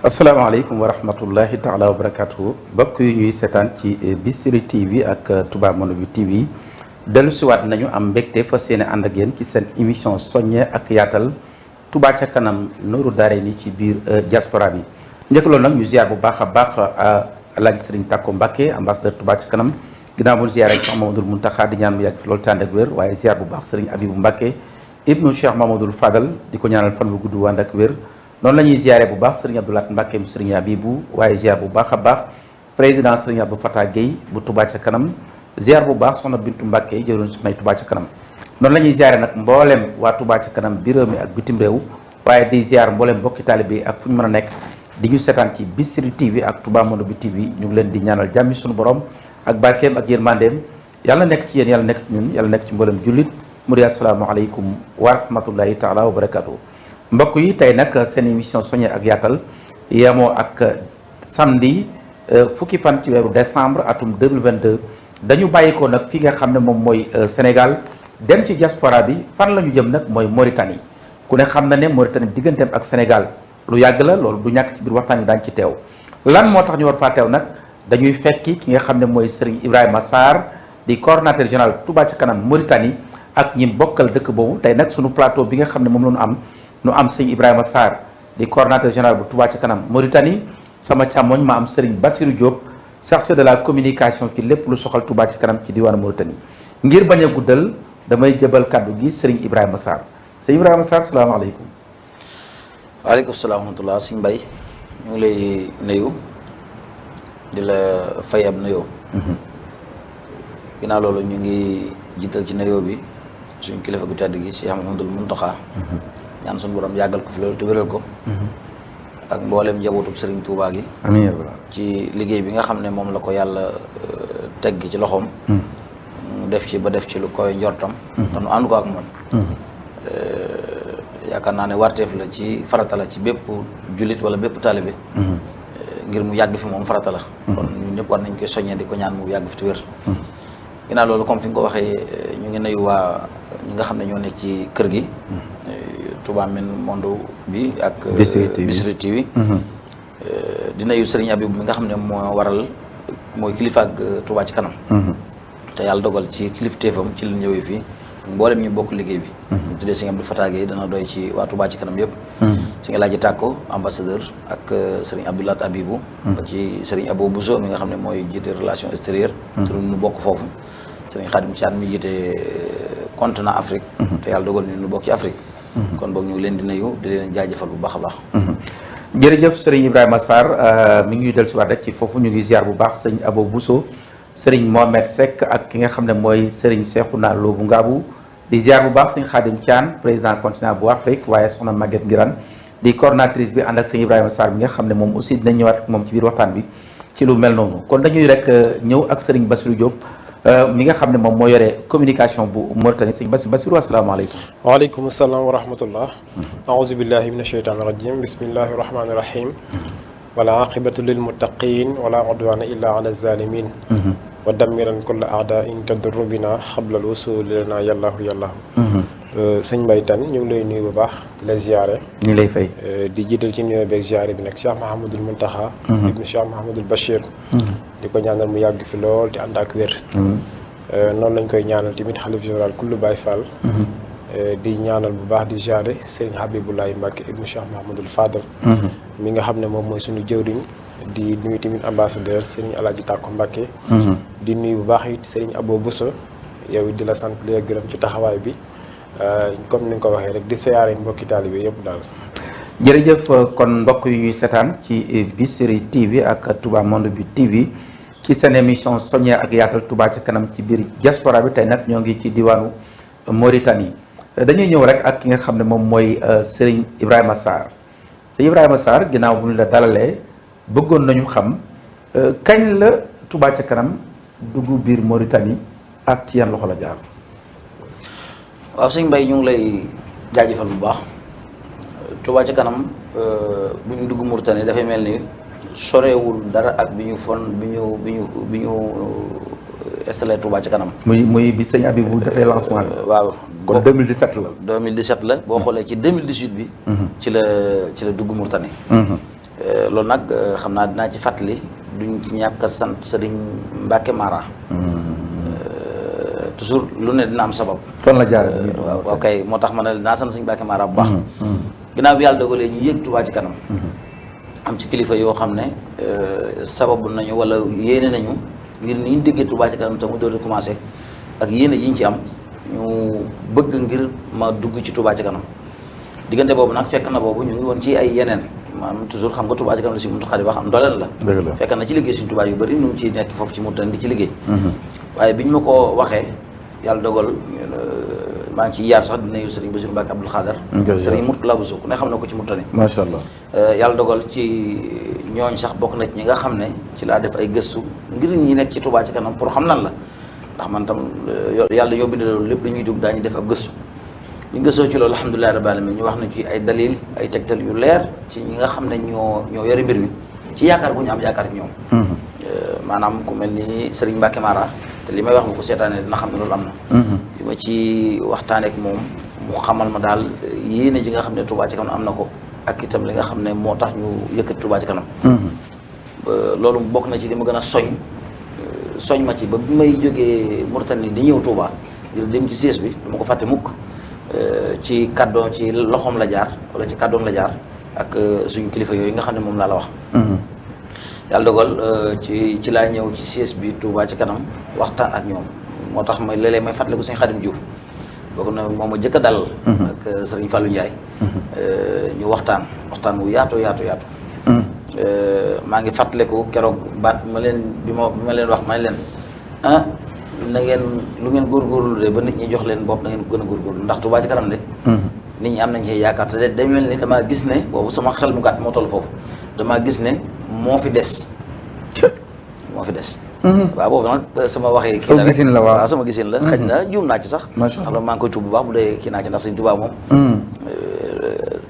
asalaamaaleykum wa rahmatullahi taala wa barakatuhu mbokk yi ñuy seetaan ci Bichri TV ak Touba Monde bi TV dellu siwaat nañu am mbégte fas yéene ànd ak yéen ci seen émission soññe ak yaatal Touba ca kanam nooru daare ni ci biir diaspora bi njëkk loolu nag ñu ziar bu baax a baax Alaaji Sëriñ Tàkko Mbàkke ambassadeur Touba ca kanam ginnaaw bu ñu ziar ak Cheikh Mamadou Muntaxa di ñaan mu yàgg fi loolu tànd ak wér waaye ziar bu baax Sëriñ Abibu Mbàkke ibnu Cheikh Mamadou Fadal di ko ñaanal fan bu gudd wànd ak wér noonu la ñuy ziare bu baax Sëriñ Abdoulaat Mbàkke mu Sëriñ Abibu waaye ziar bu baax a baax président Sëriñ Abdou Fatah Gueye bu Touba ca kanam ziar bu baax soxna Bintu Mbàkke jëwriñ soxna Touba ca kanam noonu la ñuy ziare nag mboolem waa Touba ca kanam bi réew mi ak bitim réew waaye di ziar mboolem mbokki taalibe yi ak fu ñu mën a nekk di ñu seetaan ci Bichri TV ak Touba Monde bi TV ñu ngi leen di ñaanal jàmmi suñu borom ak barkeem ak yërmandeem yàlla nekk ci yéen yàlla nekk ci ñun yàlla nekk ci mboolem jullit mu di asalaamaaleykum wa rahmatullahi taala wa barakatuh mbokk yi tey nag seen émission soññe ak yaatal yemoo ak samedi fukki fan ci weeru décembre atum 2022 dañu bàyyi ko nag fi nga xam ne moom mooy Sénégal dem ci diaspora bi fan la ñu jëm nag mooy Mauritanie ku ne xam na ne Mauritanie digganteem ak Sénégal lu yàgg la loolu du ñàkk ci biir waxtaan wi daañu ci teew lan moo tax ñu war faa teew nag dañuy fekki ki nga xam ne mooy Serigne Ibrahima Sarr di coordonnateur général Touba ca kanam Mauritanie ak ñi bokkal dëkk boobu tey nag sunu plateau bi nga xam ne moom la ñu am Serigne Ibrahima Sarr di coordonnateur général bu Touba ca kanam Mauritanie sama càmmoñ ma am Serigne Bassirou Diop chargé de la communication ci lépp lu soxal Touba ca kanam ci diwaanu Mauritanie ngir bañ a guddal damay jëbal kaddu gi Serigne Ibrahima Sarr Serigne Ibrahima Sarr salaamaaleykum. waaleykum salaam wa rahmatulah sëñ Mbaye ñu ngi lay nuyu di la fay ab nuyoo. ginnaaw loolu ñu ngi jiital ci nuyoo bi suñu kilifa gu tedd gi Cheikh Mouhamadoul Mountakha. ñaan suñu borom yàggal ko fi loolu te wéral ko. ak mboolem njabootug Serigne Touba gi. amiin ci liggéey bi nga xam ne moom la ko yàlla tegg ci loxoom. mu def ci ba def ci lu koy njortam. te nu ànd ko ak moom. yaakaar naa ne warteef la ci farata la ci bépp jullit wala bépp taalibe ngir mu yàgg fi moom farata la kon ñun ñëpp war nañ koy soññee di ko ñaan mu yàgg fi te wér ginnaaw loolu comme fi nga ko waxee ñu ngi nuyu waa ñi nga xam ne ñoo nekk ci kër gi Touba Monde bi ak Bichri TV di nuyu Serigne Abib mi nga xam ne moo waral mooy kilifa ak Touba ci kanam te yàlla dogal ci kilifteefam ci li ñëwee fii mboolem ñu bokk liggéey bi ñu tuddee Serigne Abdou Fatah Gueye dana doy ci waa Touba ci kanam yëpp Serigne Alaaji Tàkko ambassadeur ak Serigne Abdoulaat Abibou ba ci Serigne Abo Bousso mi nga xam ne mooy jiite relation extérieure te ñu bokk foofu Serigne Khadim Thian mi jiite continent Afrique te yàlla dogal ñu bokk ci Afrique kon boog ñu ngi leen di nuyu di leen jaajëfal bu baax a baax jërëjëf Serigne Ibrahima Sarr mi ngi del si waat rek ci foofu ñu ngi ziar bu baax Serigne Abo Bousso Serigne Mohamed Seck ak ki nga xam ne mooy Serigne Cheikhouna Lo bu Ngaabu di ziar bu baax sëñ Khadim Thian président continent bu Afrique waaye soxna Maguette Ngirane di coordonnatrice bi ànd ak sëñ Ibrahima Sarr bi nga xam ne moom aussi dinañ ñëwaat moom ci biir waxtaan bi ci lu mel noonu kon dañuy rek ñëw ak Serigne Bassirou Diop mi nga xam ne moom moo yore communication bu Mauritanie sëñ Bassirou asalaamaaleykum. waaleykum salaam wa rahmatullah. aouzu billahi mina shaytaani rajim bismillahi rahmaani rahim. wala aqibatu lil muttaqin wala udwana illa ala zalimin wa dammiran kulla aadain tadurru bina xablal usuli lana yàllaahu yàllaahu sëñ Mbaye Tane ñu ngi lay nuyu bu baax di la ziare ñu lay fay di jiital ci nuyoo beeg ziare bi nag Cheikh Mahamadul Muntaxa ibnu Cheikh Mahamadul Bachir di ko ñaanal mu yàgg fi lool te ànd ak wér noonu lañ koy ñaanal tamit xalif général kullu Baye Fall di ñaanal bu baax di ziare Serigne Habiboulaye Mbacke ibnu Cheikh Mahamadul Fadal mi nga xam ne moom mooy suñu jëwriñ di nuyu tamit ambassadeur Serigne Alaaji Tàkko Mbacke di nuyu bu baax it Serigne Abo Bousso yow it di la sant di la gërëm ci taxawaay bi comme ni nga ko waxee rek di siyaare mbokki taalibe yëpp daal. jërëjëf kon mbokk yu ñuy seetaan ci Bichri TV ak Touba Monde bi TV ci seen émission soññe ak yaatal Touba ca kanam ci biir diaspora bi tey nag ñoo ngi ci diwaanu Mauritanie dañuy ñëw rek ak ki nga xam ne moom mooy Serigne Ibrahima Sarr Serigne Ibrahima Sarr ginnaaw bu ñu la dalalee bëggoon nañu xam kañ la Touba ca kanam dugg biir Mauritanie ak ci yan loxo la jaar. waaw sëñ Mbaye ñu ngi lay jaajëfal bu baax Touba ca kanam bu ñu dugg Mauritanie dafay mel ni sorewul dara ak bi ñu installé Touba ci kanam. muy bi sëñ Habib bu defee lancement bi. waaw kon 2017 la. 2017 la boo xoolee ci 2018 bi. ci la dugg Mourtani. loolu nag xam naa dinaa ci fàttali duñ ci ñàkk a sant Sëriñ Mbacke Mara. toujours lu ne dina am sabab. fan la jaaree. waaw kay moo tax ma ne dinaa sant Sëriñ Mbacke Mara bu baax. ginnaaw bi yàlla dogalee ñu yéeg Touba ci kanam. am ci kilifa yoo xam ne sababu nañu wala yéene nañu ngir ni ñu déggee Touba ci kanam te mu doon commencé ak yéene yi ñu ci am ñu bëgg ngir ma dugg ci Touba ci kanam diggante boobu nag fekk na boobu ñu ngi woon ci ay yeneen maanaam toujours xam nga Touba ci kanam la si Muntaxa di wax am dooleel la. fekk na ci liggéey suñu Touba yu bëri ñu ngi ciy nekk foofu ci Mourtani di ci liggéey. waaye bi ñu ma ko waxee yàlla dogal maa ngi ciy yaar sax di nuyu Serigne Bassirou Mbacke Abdoul Khadar. Serigne Mourtala Bousso ku ne xam na ko ci Mourtani. macha allah. yàlla dogal ci ñooñ sax bokk na ci ñi nga xam ne ci laa def ay gëstu ngir ñi nekk ci Touba ci kanam pour xam nan la ndax man tam yàlla yóbbu na loolu lépp dañuy dugg daañu def ab gëstu ñu gëstoo ci loolu alhamdulilah rabbil alamin ñu wax na ci ay dalil ay tegtal yu leer ci ñi nga xam ne ñoo yore mbir mi ci yaakaar bu ñu am yaakaar ci ñoom. maanaam ku mel ni Serigne Mbacke Mara te li may wax bu ko seetaanee dina xam ne loolu am na. li ma ci waxtaanee ak moom mu xamal ma daal yéene ji nga xam ne Touba ci kanam am na ko ak itam li nga xam ne moo tax ñu yëkkati Touba ci kanam. loolu bokk na ci li ma gën a soñ ma ci ba bi may jógee Mourtani di ñëw Touba ngir dem ci siège bi dama ko fàtte mukk ci kàddoom ci loxoom la jaar wala ci kàddoom la jaar ak suñu kilifa yooyu nga xam ne moom laa la wax. yàlla dogal ci laa ñëw ci siège bi Touba ci kanam waxtaan ak ñoom moo tax may léeg-léeg may fàttaliku sëñ Xadim Diouf bokk na moom a jëkk a dal ak sëriñ Fallou Ndiaye ñu waxtaan wu yaatu maa ngi fàttaliku keroog baat ma leen bi ma leen wax ma leen na ngeen lu ngeen góorgóorlu de ba nit ñi jox leen bopp na ngeen ko gën a góorgóorlu ndax Touba ci kanam de nit ñi am nañ ci yaakaar te day mel ni damaa gis ne boobu sama xel mu gàtt moo toll foofu damaa gis ne moo fi des waaw boobu nag sama waxee kii la rek waaw sama gisin la xëy na juum naa ci sax ndax loolu maa ngi koy tuub bu baax bu dee kii naa ci ndax Sëñ Touba moom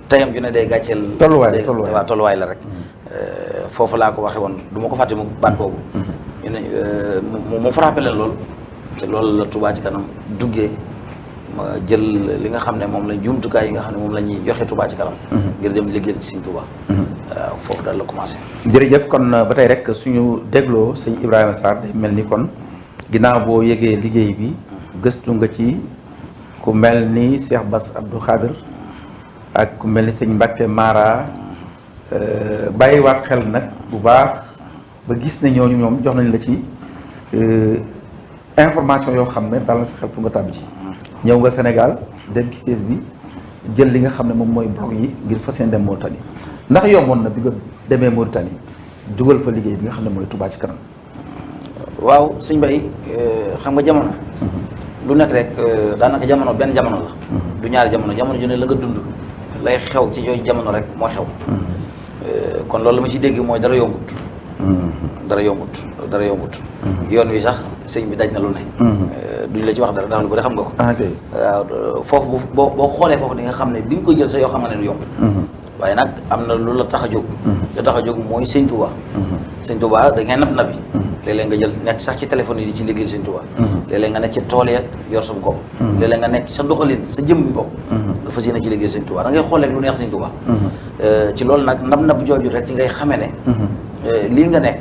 tayam ju ne day gàcceel waaw tolluwaay la rek foofu laa ko waxe woon du ma ko fàtte mu baat boobu ñu ne mu frappé leen loolu te loolu la Touba ci kanam duggee ma jël li nga xam ne moom la jumtukaay yi nga xam ne moom la ñuy joxe Touba ci kanam ngir dem liggéeyal ci Sëñ Touba waaw foofu daal la commencé jërëjëf kon ba tey rek suñu dégloo sëñ Ibrahima Sarr day mel ni kon ginnaaw boo yëgee liggéey bi gëstu nga ci ku mel ni Cheikh Bass Abdou Khadr ak ku mel ni sëñ Mbacke Mara bàyyiwaat xel nag bu baax ba gis ne ñooñu ñoom jox nañ la ci information yoo xam ne daal na sa xel pour nga tàbbi ci ñëw nga Sénégal dem ci siège bi jël li nga xam ne moom mooy blog yi ngir fas yéene dem Mauritanie ndax yomboon na bi nga demee Mauritanie dugal fa liggéey bi nga xam ne mooy Touba ci kanam. waaw sëñ Bay xam nga jamono. lu nekk rek daanaka jamono benn jamono la. du ñaari jamono ju ne la nga dund lay xew ci yooyu jamono rek moo xew. kon loolu la ma ci dégg mooy dara yombut. dara yombut. yoon wi sax sëñ bi daj na lu ne. duñ la ci wax dara ndax lu bëri xam nga ko. waaw foofu boo xoolee foofu di nga xam ne bi nga koy jël sa yoo xam nga ne du yomb. waaye nag am na lu la tax a jóg. la tax a jóg mooy Sëñ Touba. Sëñ Touba da ngay nab yi. léeg-léeg nga jël nekk sax ci téléphone yi di ci liggéeyal Sëñ Touba. léeg-léeg nga nekk ci tool ya yor sa bopp. léeg-léeg nga nekk sa doxalin sa jëm bi bopp. nga fas yéene ci liggéeyal Sëñ Touba da ngay xoolee lu neex Sëñ Touba. ci loolu nag nab jooju rek ci ngay xamee ne. lii nga nekk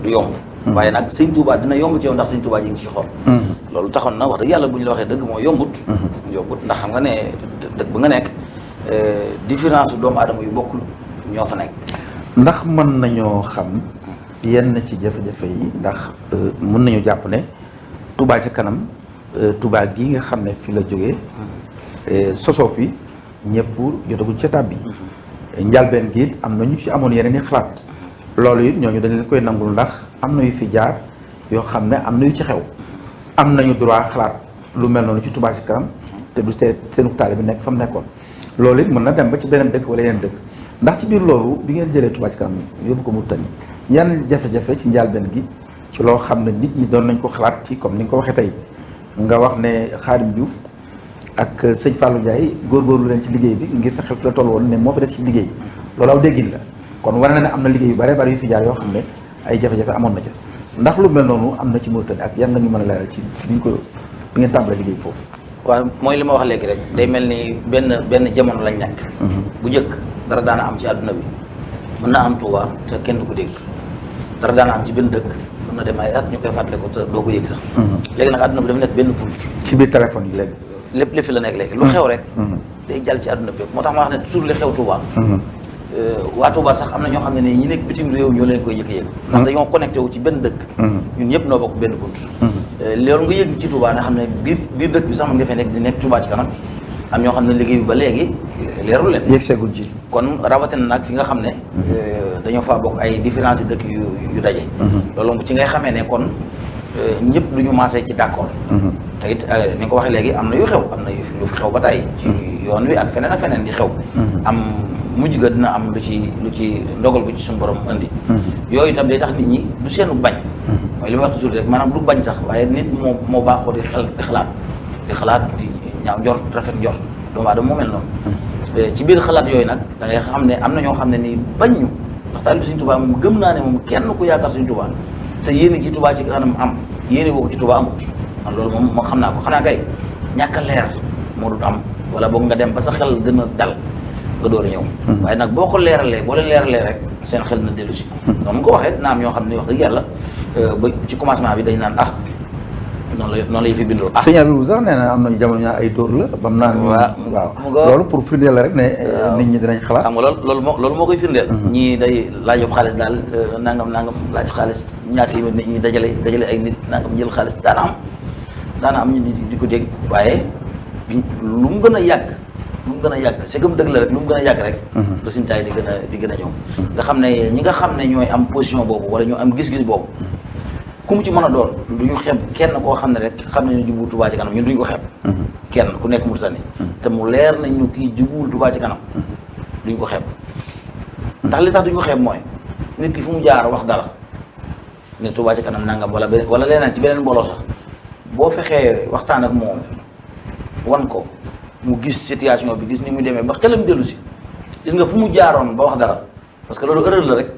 du yomb. waaye nag Sëñ Touba dina yomb ci yow ndax Sëñ Touba ji ngi ci xol. loolu taxoon na wax dëgg yàlla bu ñu la waxee dëgg moo yombut. ndax xam nga ne dëgg bu nga nekk différence doomu aadama yu bokkul ñoo fa nekk. ndax mën nañoo xam yenn ci jafe-jafe yi ndax mën nañu jàpp ne Touba ci kanam Touba gi nga xam ne fi la jógee sosoo fi ñëpp jotaguñ ca tàbbi njalbeen gi it am na ñu ci amoon yeneen i xalaat loolu it ñooñu dañ leen koy nangul ndax am na yu fi jaar yoo xam ne am na yu ci xew am nañu droit xalaat lu mel noonu ci Touba ci kanam te du seenu taalibe bi nekk fa mu nekkoon. loolu it mën na dem ba ci beneen dëkk wala yeneen dëkk ndax ci biir loolu bi ngeen jëlee Touba ci kanam yóbbu ko Mauritanie yan jafe-jafe ci njàlbeen gi ci loo xam ne nit ñi doon nañ ko xalaat ci comme ni nga ko waxee tey nga wax ne Khadim Diouf ak sëñ Fallou Ndiaye góorgóorlu leen ci liggéey bi ngir sa xel fi la toll woon ne moo fi des ci liggéey loolu aw déggin la kon war na ne am na liggéey yu bare bari yu fi jaar yoo xam ne ay jafe-jafe amoon na ca ndax lu mel noonu am na ci Mauritanie ak yan nga ñu mën a leeral ci bi ngeen tàmbalee liggéey foofu. waaw mooy li ma wax léegi rek day mel ni benn jamono lañ nekk. bu njëkk dara daana am ci àdduna bi mën naa am Touba te kenn du ko dégg dara daana am ci benn dëkk mën na dem ay at ñu koy fàttaliku te doo ko yëg sax. léegi nag àdduna bi dafa nekk benn bunt. ci biir téléphone yi léegi. lépp fi la nekk léegi lu xew rek. day jàll ci àdduna bi moo tax ma wax ne toujours li xew Touba. waa Touba sax am na ñoo xam ne nii ñi nekk bitim réew ñoo leen koy yëg ndax dañoo connecté wu ci benn dëkk. ñun ñëpp noo bokk benn bunt. loolu nga yëg ci Touba nga xam ne biir dëkk bi sax mën nga fee nekk di nekk Touba ci kanam am ñoo xam ne liggéey bi ba léegi leerul leen. yëg seegul ji. kon rawatina nag fi nga xam ne. dañoo faa bokk ay différences dëkk yu daje. loolu ci ngay xamee ne kon ñëpp du ñu maasee ci d'accord. te it ni nga ko waxee léegi am na yu xew am na yu fi xew ba tey. ci yoon wi ak feneen ak feneen di xew. am mujj ga dina am lu ci ndogal ko ci suñu borom indi. yooyu itam day tax nit ñi du seenu bañ. mooy li ma wax toujours rek maanaam du bañ sax waaye nit moo baaxoo di xalaat di ñaaw njort rafet njort doomu aadama moo mel noonu. ci biir xalaat yooyu nag da ngay xam ne am na ñoo xam ne nii bañ ñu ndax taalibe Sëriñ Tuubaa moom gëm naa ne moom kenn ku yaakaar Sëriñ Tuubaa te yéene ci Tuubaa ci kanam am yéene boo ko ci Tuubaa amut man loolu moom xam naa ko xanaa kay ñàkk a leer moo dul am wala boog nga dem ba sa xel gën a dal nga door a ñëw. waaye nag boo ko leeralee boo leen leeralee rek seen xel na dellu si. noonu nga ko waxee dina am ñoo xam ne wax dëgg yàlla ba ci commencement bi dañ naan noonu la fi bindoo. sëñ Abibou sax nee na am nañu jamono ñaa ay dóor la bam naan. waaw loolu pour firndeel la rek ne. nit ñi dinañ xalaat. xam nga loolu moo koy firndeel. ñii day laajub xaalis daal nangam laaj xaalis ñaata yi nit ñi dajale ay nit nangam jël xaalis daana am ñu di ko dégg waaye lu mu gën a yàgg. c'est comme dëgg la rek lu mu gën a yàgg rek. résultat yi di gën a ñëw. nga xam ne ñi nga xam ne ñooy am position boobu wala ñoo am gis-gis boobu. ku mu ci mën a doon du ñu xeeb kenn koo xam ne rek xam ne ñu jublu Touba ci kanam ñun duñu ko xeeb. kenn ku nekk Mauritanie. te mu leer nañ ñu kii jublu Touba ci kanam duñ ko xeeb. ndax li tax duñ ko xeeb mooy nit ki fu mu jaar wax dara ne Touba ci kanam nangam wala leneen ci beneen mbooloo sax boo fexee waxtaan ak moom wan ko mu gis situation bi gis ni mu demee ba xelam dellu si gis nga fu mu jaaroon ba wax dara parce que loolu erreur la rek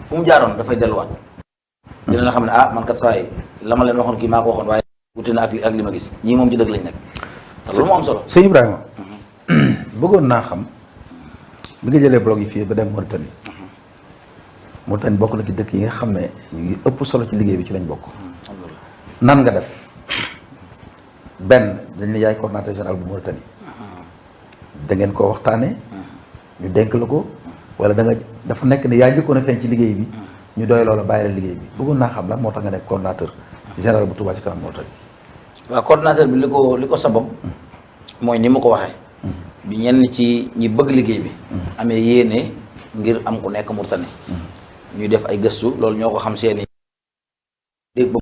fu mu jaaroon dafay delluwaat. dina la xam ne man kat saa yi la ma leen waxoon kii maa ko waxoon waaye wuti na ak li ma gis ñii moom ci dëgg lañ nekk te loolu moo am solo. sëñ Ibrahima bëggoon naa xam bi nga jëlee blog yi fii ba dem Mauritanie Mauritanie bokk na ci dëkk yi nga xam ne yu ëpp solo ci liggéey bi ci lañ bokk. nan nga def benn dañ ne yaay coordinateur général bu Mauritanie da ngeen koo waxtaanee ñu denk la ko wala dafa nekk ne yaa njëkkoon a feeñ ci liggéey bi. ñu doy loola bàyyi la liggéey bi bëggoon naa xam la moo tax nga nekk coordinateur général bu Touba ci kanam Mauritanie. waaw coordinateur bi li ko sabab mooy ni ma ko waxee. bi ñenn ci ñi bëgg liggéey bi. amee yéene ngir am ku nekk Mauritanie. ñuy def ay gëstu loolu ñoo ko xam seeni dégg ba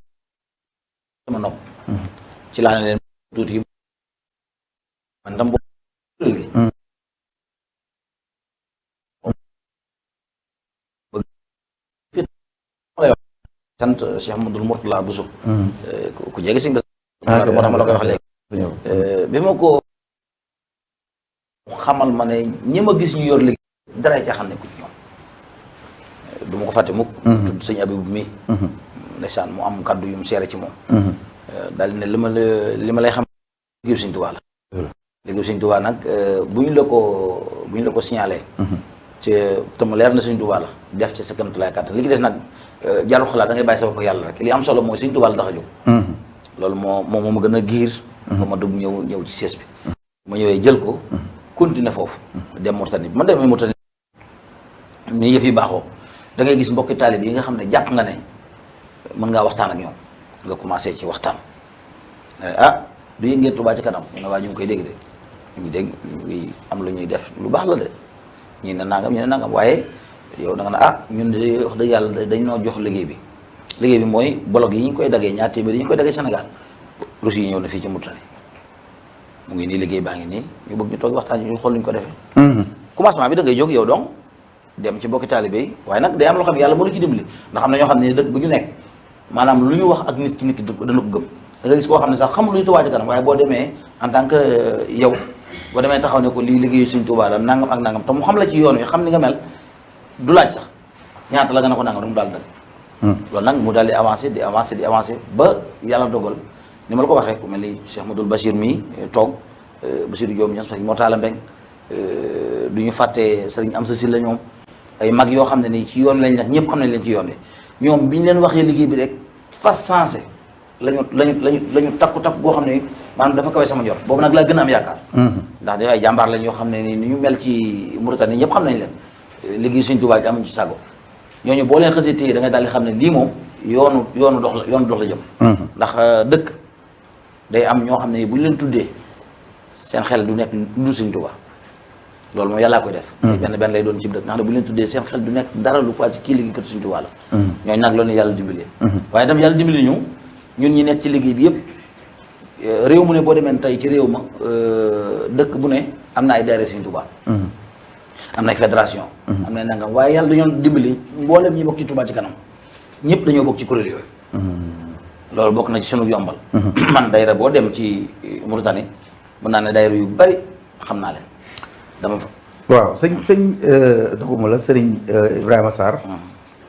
sama nopp. ci laa ne leen tuuti man tam gi sant Cheikh Amadou Mourtala Bousso ku jege si moo tax ma la koy wax léegi bi ma ko xamal ma ne ñi ma gis ñu yor liggéey dara caaxaan nekkul ñoom du ma ko fàtte mukk tudd sëñ Abibou mi ndeysaan mu am kaddu yu mu seere ci moom daal ne li ma lay xam liggéeyu sëñ Tuubaa la liggéeyu sëñ Tuubaa nag bu ñu la ko signalé ci te mu leer na sëñ Tuubaa la def ci sa kéemtulaay kàttan li ci des nag jarul xalaat da ngay bàyyi sa bopp yàlla rek li am solo mooy sëñ Tuubaa la tax a jóg loolu moo ma gën a giir ba ma dugg ñëw ci sees bi ma ñëwee jël ko continuer foofu dem Mauritanie bi ma demee Mauritanie ni yëf yi baaxoo da ngay gis mbokki taalib yi nga xam ne jàpp nga ne mën ngaa waxtaan ak ñoom nga commencé ci waxtaan du yëg ngeen Touba ci kanam ñu ne waa ñu ngi koy dégg de ñu ngi dégg ñu ngi am lu ñuy def lu baax la de ñii ne nangam waaye yow da nga ne ñun de wax dëgg yàlla dañ noo jox liggéey bi mooy blog yi ñu koy daggee ñaar téeméer yi ñu koy daggee Sénégal Russie yi ñëw na fii ci Mauritanie mu ngi nii liggéey baa ngi nii ñu bëgg ñu toog waxtaan ñu xool lu ñu ko defee commencement bi da ngay jóg yow donc dem ci mbokki taalibe yi waaye nag day am loo xam ne yàlla mënu ci dimbali ndax am na ñoo xam ne dëkk bu ñu nekk maanaam lu ñu wax ak nit ki dana ko gëm da nga gis koo xam ne sax xamul luy Touba ci kanam waaye boo demee en tant que yow boo demee taxaw ne ko lii liggéeyu Sëñ Touba la nangam ak nangam te mu xam la ci yoon wi xam ni nga mel du laaj sax ñaata la nga ne ko nangam du mu daal dëgg loolu nag mu daal di avancé ba yàlla dogal ni ma la ko waxee ku mel ni Cheikh Modou Bachir mii toog Bassirou Diop ñoom sëriñ Mortala Mbeng du ñu fàtte sëriñ Amsa Sylla ñoom ay mag yoo xam ne nii ci yoon lañ nekk ñëpp xam nañ leen ci yoon wi ñoom bi ñu leen waxee liggéey bi rek fas sensé lañu takku goo xam ne maanaam dafa kawe sama njort boobu nag laa gën a am yaakaar ndax da ay jàmbaar lañ yoo xam ne ni ñu mel ci Mauritanie ñëpp xam nañ leen liggéey Sëriñ Tuubaa ji amuñ ci sago ñooñu boo leen xasee téye da ngay daal di xam ne lii moom yoonu dox la jëm ndax dëkk day am ñoo xam ne bu ñu leen tuddee seen xel du nekk lu Sëriñ Tuubaa loolu moom yàllaa koy def benn lay doon ci dëkk ndax ne bu ñu leen tuddee seen xel du nekk dara lu quoi ci kii liggéey kat Sëriñ Tuubaa la ñooñu nag loolu yàlla dimbalee waaye itam yàlla dimbali ñu ñun ñi nekk ci liggéey bi yëpp réew mu ne boo demee tey ci réew ma dëkk bu ne am na ay daayira Sëriñ Tuubaa am na ay fédération am na nangam waaye yàlla dañoo dimbali mboolem ñi bokk ci Tuubaa ci kanam ñëpp dañoo bokk ci kuréel yooyu loolu bokk na ci sunu yombal man daayira boo dem ci Mauritanie mën naa ne daayira yu bari xam naa leen dama fa waaw sëñ doguma la sëriñ Ibrahima Sarr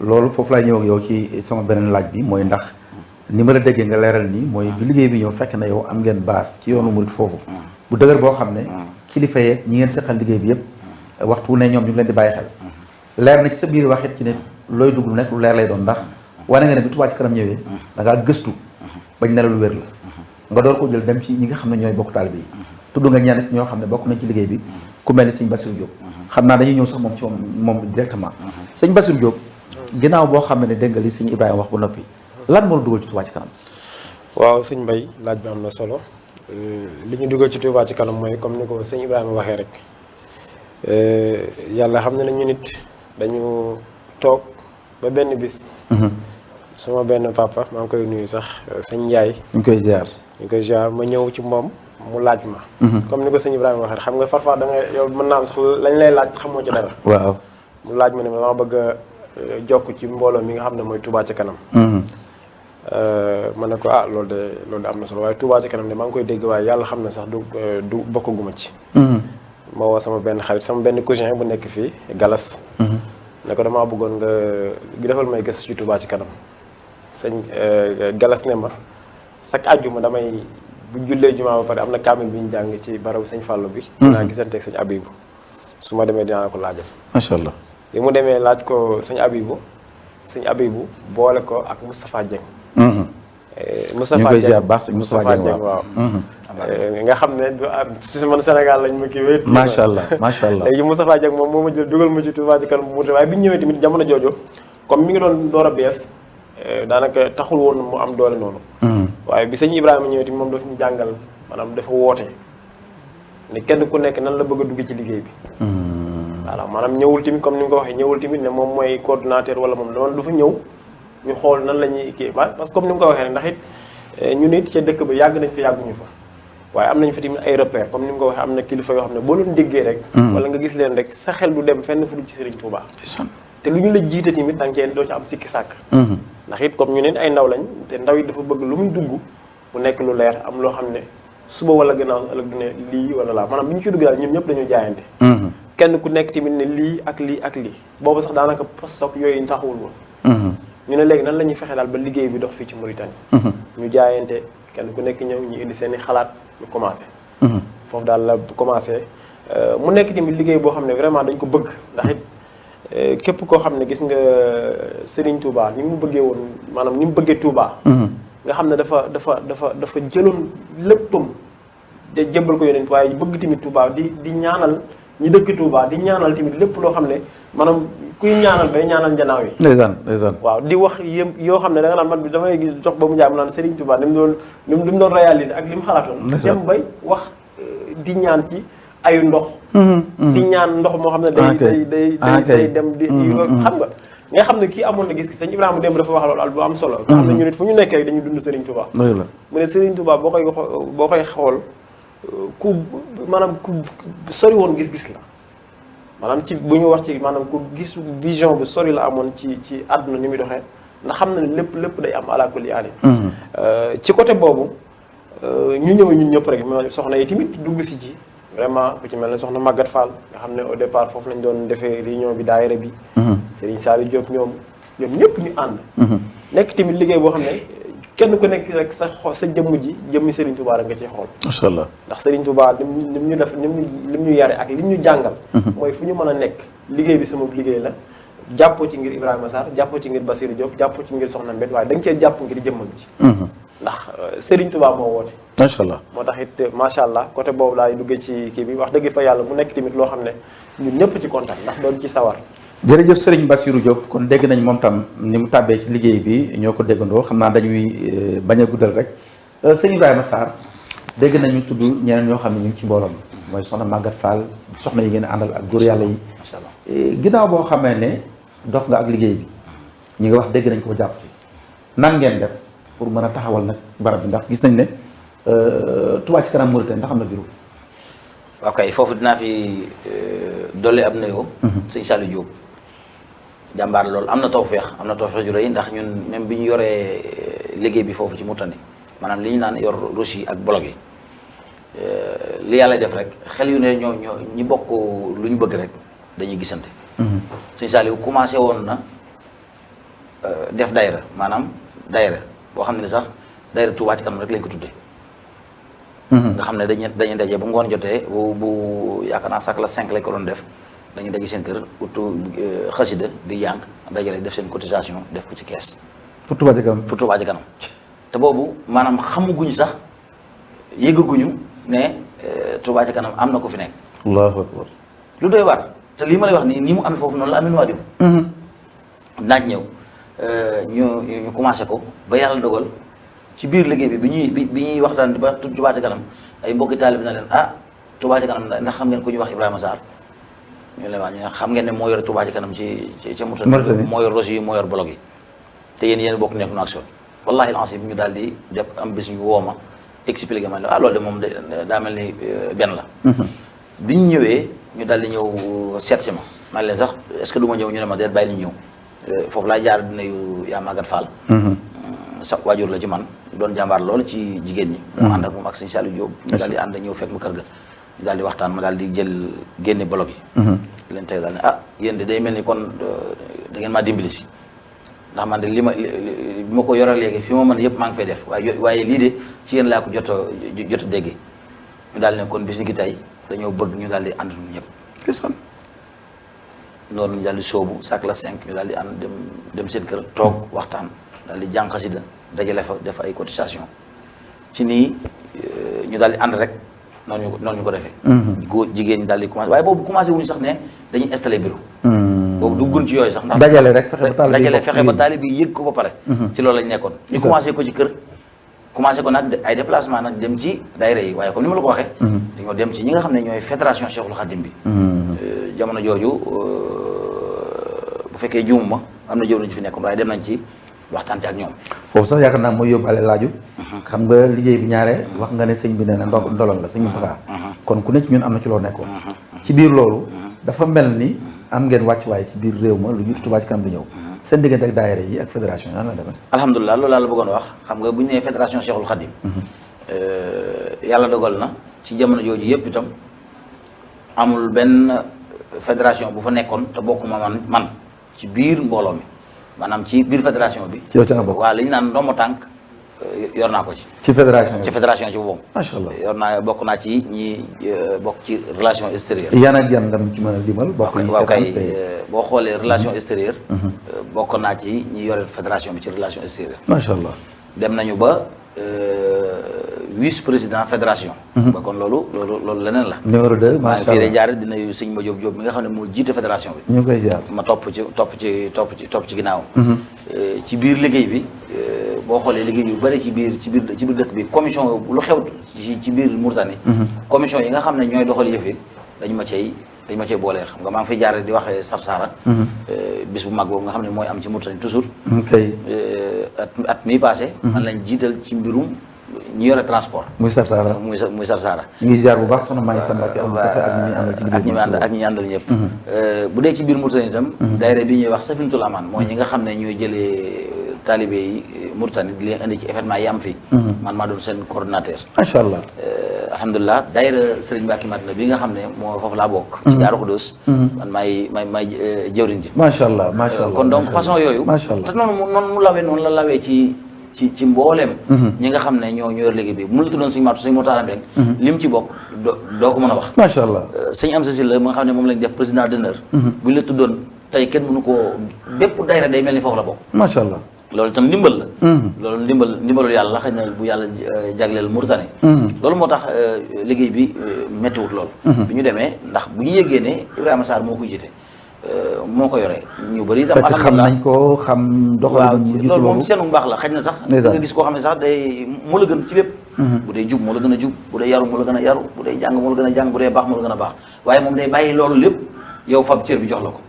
loolu foofu laa ñëw ak yow ci sama beneen laaj bi mooy ndax ni ma la déggee nga leeral nii mooy bi liggéey bi ñëw fekk na yow am ngeen base ci yoonu murit foofu bu dëgër boo xam ne kilifa yeeg ñi ngeen seqal liggéey bi yëpp waxtu ne ñoom ñu ngi leen di bàyyi xel leer na ci sa biir waxit ci ne looy dugg lu nekk lu leer lay doon ndax wane nga ne bi Touba Ca Kanam ñëwee da ngaa gëstu bañ ne la lu wér la nga door ko jël dem ci ñi nga xam ne ñooy bokk taalibe yi tudd nga ñenn ñoo xam ne bokk nañ ci liggéey bi ku mel ni sëñ Bassirou Diop xam naa dañuy ñëw sax moom ci moom directement sëñ Bassirou Diop ginnaaw boo xam ne dégg nga li sëñ Ibrahima wax ba noppi lan moo la dugal ci Touba Ca Kanam waaw sëñ Mbaye laaj bi am na solo li ñu dugal ci Touba Ca Kanam mooy comme ni ko sëñ Ibrahima waxee rek yàlla xam ne ñu nit dañu toog ba benn bis suma benn papa maa ngi koy nuyu sax sëñ Ndiaye ñu ngi koy ziar ma ñëw ci moom mu laaj ma comme ni ko sëñ Ibrahima waxee xam nga parfois da nga yow mën naa am sax lañ lay laaj xamoo ci dara waaw mu laaj ma ne ma bëgg a jokk ci mbooloo mi nga xam ne mooy Touba Ca Kanam ma ne ko loolu de am na solo waaye Touba Ca Kanam de maa ngi koy dégg waaye yàlla xam ne sax du bokkaguma ci ma woo sama benn xarit sama benn cousin bu nekk fii Galas ne ko damaa bëggoon nga defal may gëstu ci Touba Ca Kanam sëñ Galas ne ma chaque àjjuma damay bu jullee jumaa ba pare am na kaamil bi ñu jàng ci barabu sëñ Fallou bi dinaa gisanteeg sëñ Abibu su ma demee dinaa ko laajal macha allah bi mu demee laaj ko sëñ Abibu boole ko ak Moustapha Dieng Moustapha Dieng waaw nga xam ne si man Sénégal lañ ma kii wéet macha allah léegi Moustapha Dieng moom moo ma jël dugal ma ci Touba Ca Kanam mu waaye bi ñu ñëwee tamit jamono jooju comme mi ngi doon door a bees daanaka taxul woon mu am doole noonu waaye bi sëñ Ibrahima ñëwee tamit moom dafa ñu jàngal maanaam dafa woote ne kenn ku nekk nan la bëgg a dugg ci liggéey bi voilà maanaam ñëwul tamit comme ni nga ko waxee ñëwul tamit ne moom mooy coordonnateur wala moom loolu dafa ñëw ñu xool nan la ñuy kii parce que comme ni nga ko waxee rek ndax it ñu nit ca dëkk ba yàgg nañ fa yàgguñu fa waaye am nañ fa tamit ay repères comme ni nga ko waxee am na kilifa yoo xam ne boo leen déggee rek wala nga gis leen rek sa xel du dem fenn fu dul ci Serigne Touba te lu ñu la jiite tamit da nga cee doo ci am sikki sàkk ndax it comme ñu neen ay ndaw lañ te ndaw yi dafa bëgg lu muy dugg mu nekk lu leer am loo xam ne suba wala gannaaw ëllëg du ne lii wala laa maanaam bi ñu ci dugg daal ñun ñëpp dañu jaayante kenn ku nekk tamit ne lii ak lii boobu sax daanaka post-soc yooyu taxawul woon ñu ne léegi nan la ñuy fexe daal ba liggéey bi dox fii ci Mauritanie ñu jaayante kenn ku nekk ñëw ñu indi seen i xalaat ñu commencé foofu daal la commencé mu nekk tamit liggéey boo xam ne vraiment dañ ko bëgg ndax it képp koo xam ne gis nga Serigne Touba ni mu bëggee woon maanaam ni mu bëggee Touba nga xam ne dafa jëloon léppam de jébbal ko yonent waaye bëgg tamit Touba di ñaanal ñi dëkk Touba di ñaanal tamit lépp loo xam ne maanaam kuy ñaanal bay ñaanal njanaaw yi ndeysaan waaw di wax yëm yoo xam ne da nga naan man bi damay jox ba mu jaay mu naan Serigne Touba li mu doon réaliser ak li mu xalaatoon dem bay wax di ñaan ci ayu ndox di ñaan ndox moo xam ne day dem di xam nga xam ne kii amoon na gis-gis sëñ Ibrahima démb dafa wax loolu bu am solo nga xam ne ñu nit fu ñu nekkee rek dañuy dund Serigne Touba mu ne Serigne Touba boo koy xool ku maanaam ku sori woon gis-gis la maanaam ci bu ñu wax ci maanaam ku gis vision bu sori la amoon ci àdduna ni muy doxee ndax xam na ne lépp day am ala kulli aali ci côté boobu ñu ñëw ñun ñëpp rek soxna yi tamit dugg si ci vraiment ku ci mel ne soxna Maguette Fall nga xam ne au départ foofu lañ doon defee réunion bi daayira bi Serigne Saliou Diop ñoom ñoom ñëpp ñu ànd. nekk tamit liggéey boo xam ne kenn ku nekk rek sa jëmm ji jëmmi Serigne Touba rek nga ciy xool. macha allah ndax Serigne Touba lim ñu def lim ñu yare ak lim ñu jàngal. mooy fu ñu mën a nekk liggéey bi sama liggéey la. jàppoo ci ngir Ibrahima Sarr jàppoo ci ngir Bassirou Diop jàppoo ci ngir Soxna Mbène waaye da nga cee jàpp ngir jëmmam ji. ndax Serigne Touba moo woote. macha allah moo tax it macha allah côté boobu laay duggee ci kii bi wax dëgg fa yàlla mu nekk tamit loo xam ne ñun ñëpp ci kontaan ndax doon ci sawar. jërëjëf Serigne Bassirou Diop kon dégg nañ moom tam ni mu tàbbee ci liggéey bi ñoo ko déggandoo xam naa dañuy bañ a guddal rek sëñ Ibrahima Sarr dégg nañu tudd ñeneen ñoo xam ne ñu ngi ci mbooloo mi mooy soxna Maguette Fall soxna yi ngeen àndal ak góor yàlla yi. macha allah ginnaaw boo xamee ne dox nga ak liggéey bi ñi nga wax dégg nañ ko jàpp ci nan ngeen def pour mën a taxawal nag barab bi ndax gis nañ ne Touba ci kanam Mauritanie ndax am na bureau. waaw kay foofu dinaa fi dolli ab nuyoo. sëñ Saliou Diop. jàmbaar loolu am na tawfeex ju rëy ndax ñun même bi ñu yoree liggéey bi foofu ci Mauritanie maanaam li ñu naan yor roche yi ak blog yi li yàlla def rek xel yu ne ñoo ñi bokk lu ñu bëgg rek dañuy gisante. sëñ Saliou commencé woon na def daayira maanaam daayira boo xam ne sax daayira Touba ci kanam rek lañ ko tuddee. nga xam ne dañuy daje bu ngoon jotee bu yaakaar naa sax la 5 lañ ko doon def. dañuy daje seen kër utu xasida di jàng dajale def seen cotisation def ko ci kees. pour Touba Ca Kanam pour Touba Ca Kanam te boobu maanaam xamuguñu sax yëgguñu ne Touba Ca Kanam am na ko fi nekk. allahu akbar. lu doy waar te lii ma lay wax nii mu amee foofu noonu la amee Nouadhibou. naaj ñëw ñu commencé ko ba yàlla dogal ci biir liggéey bi bi ñuy waxtaan ba Touba Ca Kanam ay mbokki taalibe na leen Touba Ca Kanam ndax xam ngeen ku ñuy wax Ibrahima Sarr. ñu ne waaw xam ngeen ne moo yor Touba Ca Kanam ci Mauritanie moo yor roche yi moo yor blog yi te yéen bokk nekk nu action wallahi al-azim ñu daal di def am bis ñu woo ma expliqué ma ne loolu de moom daa mel ni benn la bi ñu ñëwee ñu daal di ñëw seet si ma man leen sax est-ce que du ma ñëw ñu ne ma déet bàyyi ñu ñëw foofu laa jaar dina yu yaa Maguette Fall sa waajur la ci man doon jàmbaar loolu ci jigéen ñi mu ànd ak moom ak sëñ Saliou Diop ñu daal di ànd ñëw fekk ma kër ga ñu daal di waxtaan ma daal di génne blog yi leen tey daal ne yéen de day mel ni kon da ngeen maa dimbali si ndax man de li ma ko yore léegi fi ma mën yëpp maa ngi fay def waaye lii de ci yéen laa ko jot a déggee ñu daal ne kon bis ni ki tey dañoo bëgg ñu daal di ànd ñun ñëpp noonu ñu daal di soobu sac la 5 ñu daal di ànd dem seen kër toog waxtaan daal di jàng xasida dajale fa def ay cotisation ci nii ñu daal di ànd rek noonu ñu ko defee. góor jigéen ñi daal di commencé waaye boobu commencé wuñu sax ne dañuy installé bureau. boobu duggun ci yooyu sax. ndax dajale rek fexe ba taalib yi yëg ko ba pare. ci loolu lañ nekkoon. ñu commencé ko ci kër. commencé ko nag ay déplacement nag dem ci daayira yi waaye comme ni ma la ko waxee. dañoo dem ci ñi nga xam ne ñooy fédération Cheikhul Khadim bi. jamono jooju bu fekkee juumuma am na jëw nañu fi nekkoon waaye dem nañ ci waxtaan ci ak ñoom. foofu sax yaakaar naa mooy yóbbaale laaju. xam nga liggéey bi ñaare wax nga ne sëñ bi nee na ndolal la sëñ bi kon ku ne ci ñun am na ci loo nekkoon. ci biir loolu dafa mel ni am ngeen wàccuwaay ci biir réew ma lu jiitu Touba Ca Kanam di ñëw seen diggante ak daayira yi ak fédération yi nan la demee. alhamdulilah loolu laa la bëggoon wax xam nga bu ñu nee fédération Cheikhul Khadim yàlla dogal na ci jamono jooju yëpp itam amul benn fédération bu fa nekkoon te bokkuma man ci biir mbooloo mi maanaam ci biir fédération bi. yow ca nga bokk waaw li ñu naan ndombo tànk yor naa ko ci. ci fédération ci fédération ci boppam. macha allah yor naa bokk naa ci ñi bokk ci relation extérieure. yan ak yan nga ci mën a dimbal. bokk yi waaw kay boo xoolee relation extérieure. bokk naa ci ñi yore fédération bi ci relation extérieure. macha allah dem nañu ba vice président fédération. ba kon loolu leneen la. numéro 2 macha allah fii lay jaar dina yu sëñ Ma Diop mi nga xam ne moo jiite fédération bi. ñu ngi koy ziar ma topp ci ginnaawam. ci biir liggéey bi boo xoolee liggéey yu bëri ci biir dëkk bi commission lu xew ci biir Mauritanie. commission yi nga xam ne ñooy doxal yëf yi dañ ma cay booleel xam nga maa ngi fay jaar di waxee Sarsara. bis bu mag boobu nga xam ne mooy am ci Mauritanie toujours. at mi passé. man lañ jiital ci mbirum ñi yore transport. muy Sarsara muy Sarsara. ñu ngi ziar bu baax soxna maa ngi sant ak ñi àndal ñëpp. bu dee ci biir Mauritanie itam. daayira bi ñuy wax Safinatul Aman mooy ñi nga xam ne ñooy jëlee talibé yi Mauritanie di leen indi ci événement yi am fii. man maa doon seen coordonnateur. macha allah. alhamdulilah daayira Serigne Mbacké Madina bi nga xam ne moo foofu laa bokk. ci Daaru Xudoos. man maay jëwriñ ji. macha allah macha allah kon donc façon yooyu. macha allah te noonu mu lawee noonu la lawee ci mbooleem. ñi nga xam ne ñoo yor liggéey bi mu la tuddoon suñu maatu suñu Moutaala Mbeng lim ci bokk doo ko mën a wax. macha allah sëñ Amsa Sylla ma nga xam ne moom lañ def président d'honneur. buñ la tuddoon tey kenn mënu koo bépp daayira day mel ni foofu la bokk. macha allah. loolu itam ndimbal la. loolu ndimbalul yàlla xëy na bu yàlla jagleel Mauritanie. loolu moo tax liggéey bi méttiwut lool. bi ñu demee ndax bu ñu yëgee ne Ibrahima Sarr moo ko jiite moo ko yore ñu bëri itam. alhamdulilah xam nañ ko xam doxalin. waaw loolu moom seenu mbaax la xëy na sax. da nga gis koo xam ne sax day moo la gën ci lépp. bu dee jub moo la gën a jub bu dee yaru moo la gën a yaru bu dee jàng moo la gën a jàng bu dee baax moo la gën a baax waaye moom day bàyyi loolu lépp yow fab cër bi jox la ko.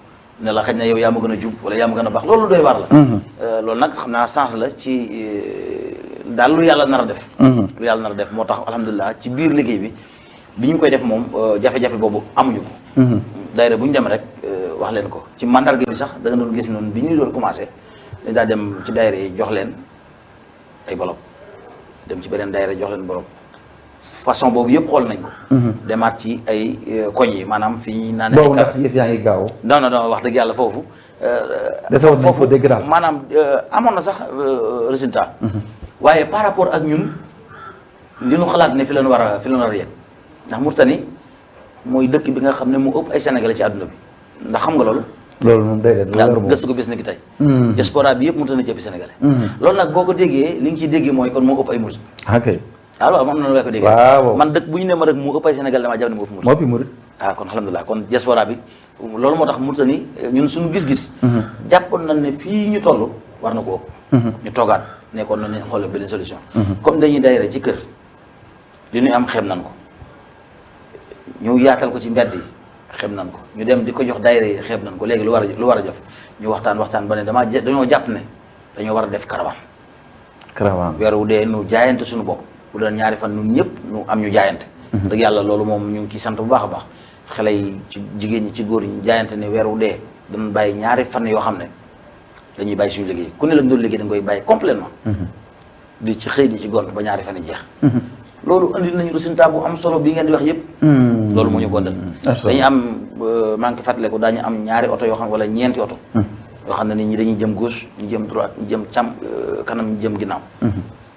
ne la xëy na yow yaa ma gën a jub wala yaa ma gën a baax loolu doy waar la. loolu nag xam naa chance la ci daal lu yàlla nar a def. lu yàlla nar a def moo tax alhamdulilah ci biir liggéey bi ñu koy def moom jafe-jafe boobu amuñu ko. daayira bu ñu dem rek wax leen ko ci mandarga bi sax da nga doon gis noonu bi ñu doon commencé dañ daa dem ci daayira yi jox leen ay bolok dem ci beneen daayira jox leen bolok façon boobu yëpp xool nañ ko. demaat ci ay koñ yi maanaam fi ñu naan. boobu ndax yëf yaa ngi gaaw. non wax dëgg yàlla foofu. foofu dégg daal maanaam amoon na sax résultat. waaye par rapport ak ñun li ñu xalaat ne fi leen war a yegg ndax Mauritanie mooy dëkk bi nga xam ne mu ëpp ay Sénégalais ci àdduna bi ndax xam nga loolu. loolu moom day leen gëstu ko bis ni ki tey. diaspora bi yëpp Mauritanie ci ëpp Sénégalais. loolu nag boo ko déggee li nga ciy déggee mooy kon moo ëpp ay murit. ok. waaw man noonu la ko déggee. waaw man dëkk bu ñu ne ma rek mu ëpp ay Sénégal damaa jàpp ne mu ëpp murit. moo ëpp murit. kon alhamdulilah kon diaspora bi loolu moo tax Mauritanie ñun suñu gis-gis. jàppoon nañ ne fii ñu toll war na ko ëpp. ñu toogaat nekkoon nañ ne xoolal beneen solution. comme dañuy daayira ci kër li ñuy am xeeb nañ ko ñu yaatal ko ci mbedd yi xeeb nañ ko ñu dem di ko jox daayira yi xeeb nañ ko léegi lu war a jëf ñu waxtaan ba ne dañoo jàpp ne dañoo war a def caravane. weer wu dee nu jaayante suñu bopp bu doon ñaari fan ñun ñëpp ñu am ñu jaayante. dëgg yàlla loolu moom ñu ngi ciy sant bu baax a baax xale yi ci jigéen ñi ci góor ñi jaayante ne weer wu dee danañ bàyyi ñaari fan yoo xam ne dañuy bàyyi suñu liggéey ku ne lañ doon liggéey da nga koy bàyyi complètement di ci xëy di ci gont ba ñaari fan yi jeex. loolu andi nañu résultat bu am solo bi ngeen di wax yëpp. loolu moo ñu gondal dañuy am maa ngi fàttaliku daañu am ñaari oto yoo xam wala ñeenti oto yoo xam ne nit ñi dañuy jëm gauche ñu jëm droite ñu jëm kanam ñu jëm ginnaaw.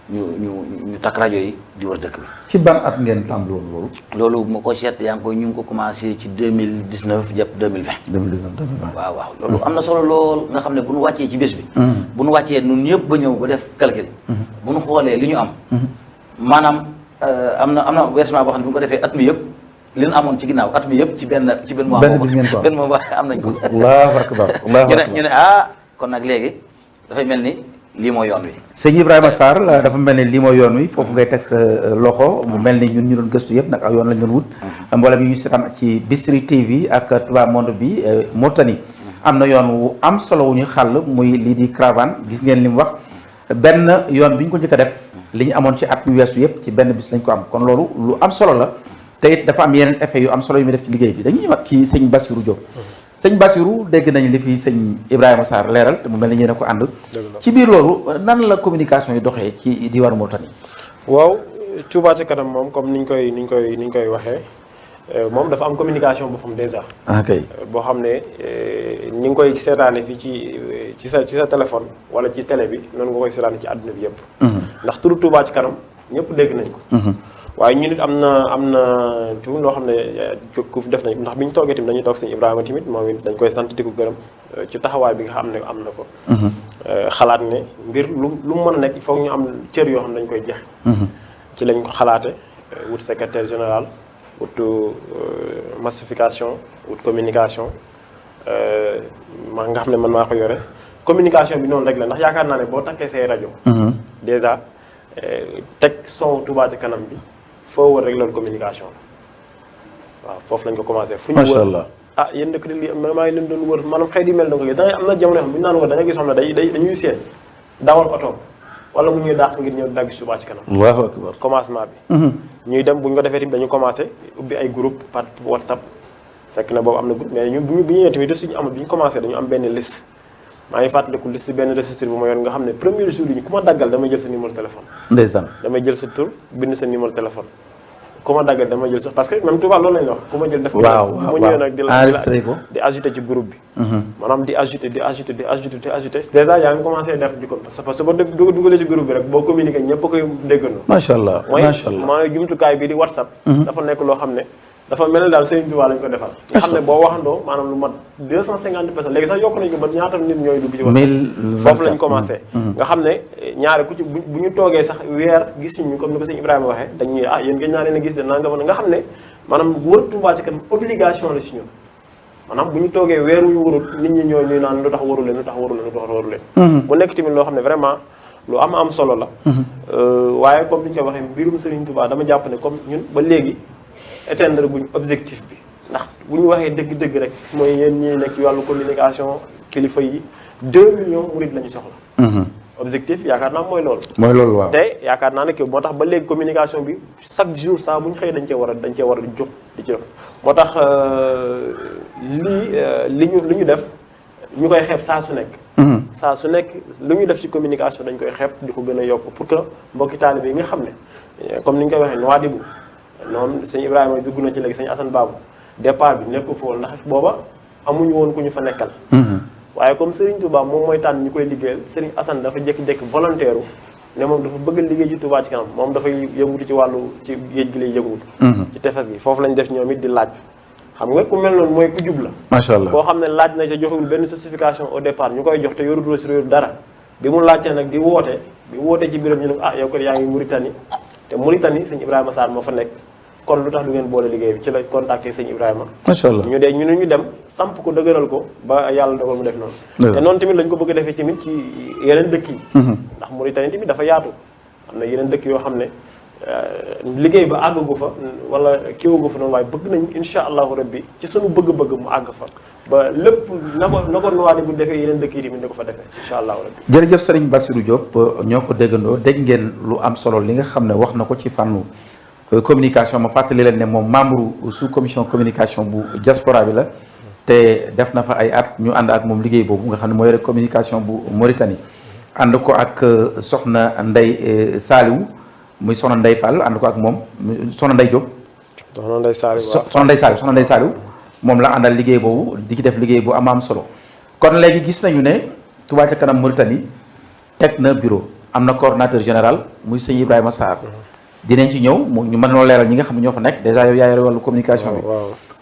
ñu takk rajo yi di wër dëkk bi. ci ban at ngeen tàmbali woon loolu. loolu bu ma ko seet yaa ngi koy ñu ngi ko commencé ci 2019 jàpp 2020. 2019 waaw loolu am na solo lool nga xam ne bu nu wàccee ci bés bi. bu nu wàccee ñun ñëpp ba ñëw ba def calcul. bu nu xoolee li ñu am. maanaam am na versement boo xam ne bu ñu ko defee at mi yëpp li ñu amoon ci ginnaaw at mi yëpp ci benn mois. benn mois am nañ ko. allahu akbar ñu ne kon nag léegi dafay mel ni. lii mooy yoon wi. sëñ Ibrahima Sarr dafa mel ni lii mooy yoon wi foofu ngay teg sa loxo mu mel ni ñun ñu doon gëstu yëpp nag ak yoon lañ doon wut. mboolem yi ñu seetaan ci Bichri TV ak Touba Monde bi Mauritanie am na yoon wu am solo wu ñu xàll muy lii di caravane gis ngeen li mu wax benn yoon bi ñu ko njëkk a def li ñu amoon ci at mi weesu yëpp ci benn bis lañ ko am kon loolu lu am solo la te it dafa am yeneen effet yu am solo yu muy def ci liggéey bi dañuy wax ci sëñ Bassirou Diop. sëñ Bassirou dégg nañu li fi sëñ Ibrahima Sarr leeral te mu mel ni yéen a ko ànd. ci biir loolu nan la communication yi doxee ci diwaanu Mauritanie. waaw Touba ca kanam moom comme niñ koy waxee moom dafa am communication boppam déjà. ok boo xam ne ni nga koy seetaane fii ci sa téléphone wala ci télé bi noonu nga koy seetaane ci àdduna bi yëpp. ndax turu Touba ci kanam ñëpp dégg nañ ko. waaye ñu nit am na tuuti loo xam ne ku def nañ ndax bi ñu toogee tamit dañuy toog sëñ Ibrahima tamit moom it dañ koy sant di ko gërëm ci taxawaay bi nga xam ne am na ko. xalaat ne mbir lu mu mën a nekk il faut ñu am cër yoo xam ne dañ koy jeex. ci lañ ko xalaate wut secrétaire général wut massification wut communication nga xam ne man maa ko yore communication bi noonu rek la ndax yaakaar naa ne boo takkee say rajo. déjà teg son Touba ca kanam bi. foo wër rek loolu communication waaw foofu lañ ko commencé. fu ñu wër macha allah yéen dëkk lii maa ngi leen doon wër maanaam xëy di mel na ko da ngay am na jamono yoo xam bu ñu naan wër da nga gis xam ne dañuy seet dawal oto wala mu ñuy dàq ngir ñëw dagg Touba ca kanam. allahu akbar commencement bi. ñuy dem bu ñu ko defee tamit dañu commencé ubbi ay groupe par WhatsApp fekk na boobu am na groupe mais ñun bu ñu ñëwee tamit suñu amul bi ñu commencé dañu am benn liste. maa ngi fàttaliku liste benn registre bu ma yor nga xam ne premier jour yi ku ma daggal damay jël sa numéro téléphone. ndeysaan damay jël sa tur bind sa numéro téléphone ku ma daggal dama jël sax parce que même Touba loolu lañ wax ku ma jël def ko mu ñëw nag di ajouté ci groupe bi maanaam di ajouté déjà yaa ngi commencé def di ko parce que boo dugalee ci groupe bi rek boo communiqué ñëpp a koy déggandoo macha allah mooy jumtukaay bi di WhatsApp dafa nekk loo xam ne dafa mel ne daal Serigne Touba lañ ko defal nga xam ne boo waxandoo maanaam lu mat 250 personnes léegi sax yokk nañ ko ba ñaata nit ñooy dugg ci WhatsApp foofu lañ commencé nga xam ne ñaare ku ci bu ñu toogee sax weer gis ñu comme ni ko sëñ Ibrahima waxee dañuy yéen gën naa leen a gis de nanga nga xam ne maanaam wër Touba ci kanam obligation la si ñun maanaam bu ñu toogee weer wu ñu warul nit ñi ñuy naan lu tax waru leen bu nekk tamit loo xam ne vraiment lu am solo la waaye comme ni ñu ko waxee mbirum Serigne Touba dama jàpp ne comme ñun ba léegi atteindre guñ objectif bi ndax bu ñu waxee dëgg-dëgg rek mooy yéen ñi nekk ci wàllu communication kilifa yi 2 millions murid la ñu soxla objectif yaakaar naa mooy loolu waaw te yaakaar naa ne que moo tax ba léegi communication bi chaque jour saa bu ñu xëyee dañ cee war a jóg di ci def moo tax li ñu def ñu koy xeeb saa su nekk lu ñu def ci communication dañ koy xeeb di ko gën a yokk pour que mbokki taalibe yi nga xam ne comme ni ñu koy waxee Nouadhibou noonu sëñ Ibrahima dugg na ci léegi sëñ Assane Babou départ bi nekk foofu ndax booba amuñu woon ku ñu fa nekkal waaye comme Serigne Touba moom mooy tànn ñu koy liggéeyal Serigne Assane dafa jékki-jékki volontaire ne moom dafa bëgg a liggéey ci Touba ci kanam moom dafay yëngutu ci wàllu ci géej gi lay yëngutu ci tefes gi foofu lañ def ñoom it di laaj xam nga ku mel noonu mooy ku jub la macha allah koo xam ne laaj na ca joxewul benn justification au départ ñu koy jox te yorut reçu dara bi mu laajtee nag di woote ci biram ñu ne yow ko yaa ngi Mauritanie te Mauritanie sëñ Ibrahima Sarr moo fa nekk kon lu tax du ngeen boole liggéey bi ci la contacté sëñ Ibrahima macha allah ñu dem samp ko dëgëral ko ba yàlla dogal mu def noonu te noonu tamit lañ ko bëgg a defee tamit ci yeneen dëkk yi ndax Mauritanie tamit dafa yaatu am na yeneen dëkk yoo xam ne liggéey ba àggagu fa wala kiiwagu fa noonu waaye bëgg nañ insha allahu rabbi ci sunu bëgg-bëgg mu àgg fa ba lépp na ko Nouadhibou bu defee yeneen dëkk yi tamit na ko fa defee insha allahu rabbi jërëjëf Serigne Bassirou Diop ñoo ko déggandoo dégg ngeen lu am solo li nga xam ne wax na ko ci fànnu communication ma fàttali leen ne moom membre sous commission communication bu diaspora bi la te def na fa ay at ñu ànd ak moom liggéey boobu nga xam ne mooy rek communication bu Mauritanie ànd ko ak soxna Ndeye Saliou muy soxna Ndeye Fall ànd ko ak moom soxna Ndeye Diop soxna Ndeye Saliou moom la àndal liggéey boobu di ci def liggéey bu am solo kon léegi gis nañu ne Touba ca kanam Mauritanie teg na bureau am na coordonnateur général muy sëñ Ibrahima Sarr dinañ ci ñëw ñu mën noo leeral ñi nga xam ne ñoo fa nekk dèjà yow yaa yore wàllu communication bi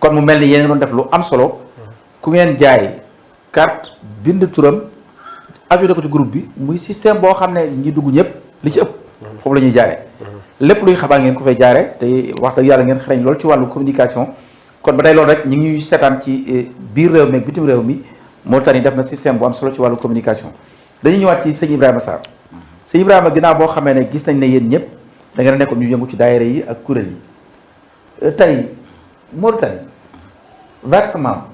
kon mu mel ni yéen doon def lu am solo ku ngeen jaay carte bind turam ajouté ko ci groupe bi muy système boo xam ne ñi dugg ñëpp li ci ëpp foofu la ñuy jaaree lépp luy xabaar ngeen ko fay jaaree te wax dëgg yàlla ngeen xereñ loolu ci wàllu communication kon ba tey loolu rek ñu ngi ñuy seetaan ci biir réew mi ak bitim réew mi Mauritanie def na système bu am solo ci wàllu communication dañuy ñëwaat ci sëñ Ibrahima Sarr sëñ Ibrahima ginnaaw boo xamee ne gis nañ ne yéen ñëpp da ngeen nekkoon ñu yëngu ci daayira yi ak kuréel yi tey Mauritanie versement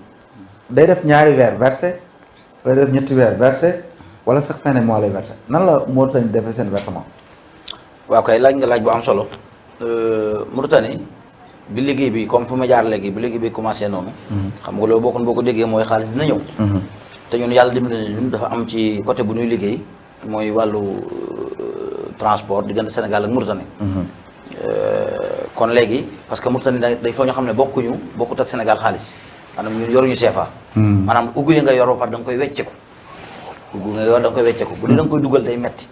day def ñaari weer versé wala def ñetti weer versé wala sax fin de mois lay versé nan la Mauritanie defee seen versement. waaw kay laaj nga laaj bu am solo Mauritanie bi liggéey bi comme fu ma jaar léegi bi liggéey bi commencé noonu. xam nga loolu boo ko déggee mooy xaalis dina ñëw. te ñun yàlla dimbali na ñun dafa am ci côté bu ñuy liggéey mooy wàllu. transport diggante Sénégal ak Mauritanie kon léegi parce que Mauritanie day foo ñoo xam ne bokkut ak Sénégal xaalis maanaam ñun yoruñu CFA maanaam ugg yi nga yor ba pare da nga koy wecceku ugg nga yor da nga koy wecceku bu dee da nga koy dugal day metti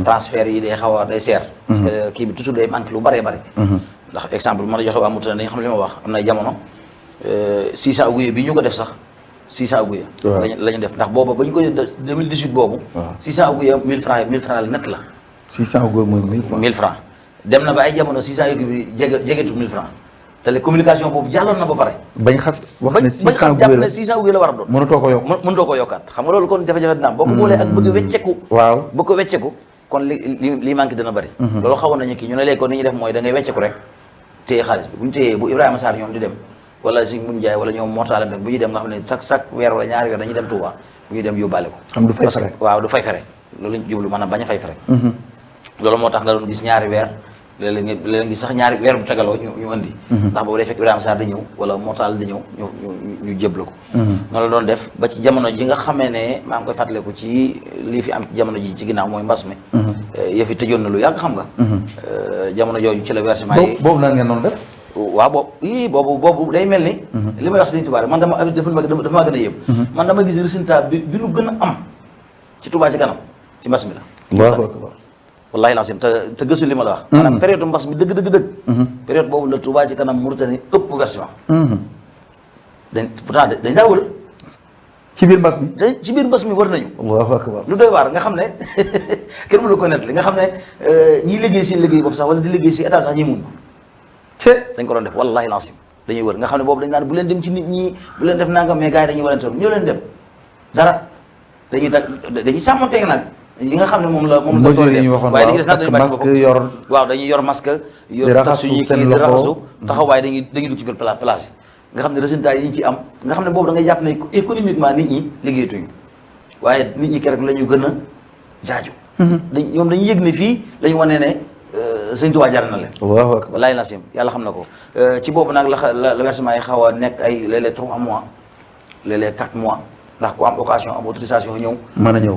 transfert yi day xaw a day seer parce que kii bi toujours day manqué lu bëree bëri ndax exemple mën a joxe waa Mauritanie dañu xam li ma wax am na jamono 600 ouguiya bi ñu ko def sax 600 ouguiya la ñu def ndax booba ba ñu koy 2018 boobu 600 ouguiya 1000 francs la net la 600 ouguiya mooy 1000 francs dem na ba ay jamono 600 ouguiya bi jegetu 1000 francs te les communication boobu jàlloon na ba pare bañ xas wax ne 600 ouguiya jàpp ne 600 ouguiya la war a doon mënutoo ko yokkaat xam nga loolu kon jafe-jafe dina am boo ko boolee ak bëgg wecceku bëgg ko wecceku kon li manqué dina bëri loolu xawoon nañu kii ñu ne léegi kon ni ñuy def mooy da ngay wecceku rek téye xaalis bi bu ñu téyee bu Ibrahima Sarr ñoom di dem wala si mun jaay wala ñoom Mortala Mbek bu ñuy dem nga xam ne chaque weer wala ñaari weer dañuy dem Touba bu ñuy dem yóbbaale ko waaw du fay fere loolu lañ jublu maanaam bañ a fay fere loolu moo tax nga doon gis ñaari weer léeg-léeg gis sax ñaari weer bu tegaloo ñu indi ndax boobu day fekk Ibrahima Sarr di ñëw wala Mortala di ñëw ñu jébla ko noonu la doon def ba ci jamono ji nga xamee ne maa ngi koy fàttaliku ci lii fi am jamono ji ci ginnaaw mooy mbas mi yëf yi tëjoon na lu yàgg xam nga jamono jooju ci la versement yi boobu nan ngeen doon def waaw boobu day mel ni li may wax Sëriñ Tuubaa man dafa maa gën a yëpp man dama gis résultat bi nu gën a am ci Touba ci kanam ci mbas mi la wallaahi laasim te gëstu li ma la wax maanaam période mbas mi dëgg période boobu la Touba ci kanam Mauritanie ëpp versement pourtant dañ daa wër ci biir mbas mi ci biir mbas mi wër nañu Allahu akbar lu doy waar nga xam ne kenn mënu ko net li nga xam ne ñiy liggéey seen liggéey boobu sax wala di liggéey si état sax ñi muñ ko dañ ko doon def wallaahi laasim dañuy wër nga xam ne boobu dañ naan bu leen dem ci nit ñi bu leen def nangam mais gars yi dañuy walante ñoo leen dem dara dañuy sàmmonteeg nag yi nga xam ne moom la docteur yi def waaye dañuy des nag dañuy bàyyi boppam waaw dañuy yor masque yor tax suñuy kii di raxasu taxaw waaye dañuy dugg ci biir place yi nga xam ne résultat yi ñu ci am nga xam ne boobu da ngay jàpp ne économiquement nit ñi liggéeyatuñu waaye nit ñi keroog la ñu gën a jaaju ñoom dañuy yëg ne fii lañu wane ne Sëñ Tuubaa jar na leen wallaahi nasim yàlla xam na ko ci boobu nag la versement yi xaw a nekk ay léeg-léeg 3 mois léeg-léeg 4 mois ndax ku am occasion am autorisation ñëw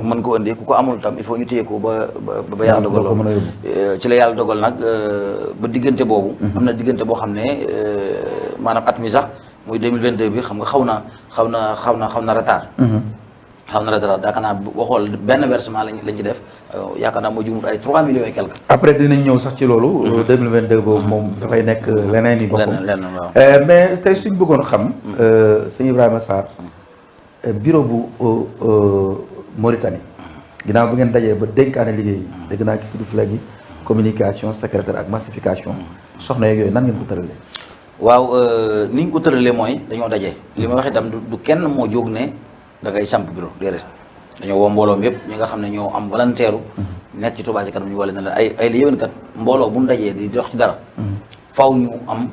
mën ko indi ku ko amul tam il faut ñu téye ko ba yàlla dogal loolu ci la yàlla dogal nag ba diggante boobu am na diggante boo xam ne maanaam at mi sax muy 2022 bi xam nga xaw na retard xam na retard yaakaar naa boo xool benn versement lañ ci def yaakaar naa moo jumul ay 3 millions et quelque après dinañ ñëw sax ci loolu 2022 boobu moom dafay nekk leneen yi boppam waaw mais tey suñ bëggoon xam sëñ Ibrahima Sarr bureau bu Mauritanie ginnaaw bi ngeen dajee ba dénkaane liggéey yi dégg naa ci tudd léegi communication secrétaire ak massification soxna yeeg yooyu nan ngeen ko tëralee waaw ni ñu ko tëralee mooy dañoo dajee li ma wax itam du kenn moo jóg ne da ngay samp bureau déedéet dañoo woo mbooloom yëpp ñi nga xam ne ñoo am volontaire nekk ci Touba ci kanam ñu wale na la ay li yéwén kat mbooloo bu ñu dajee di dox ci dara faw ñu am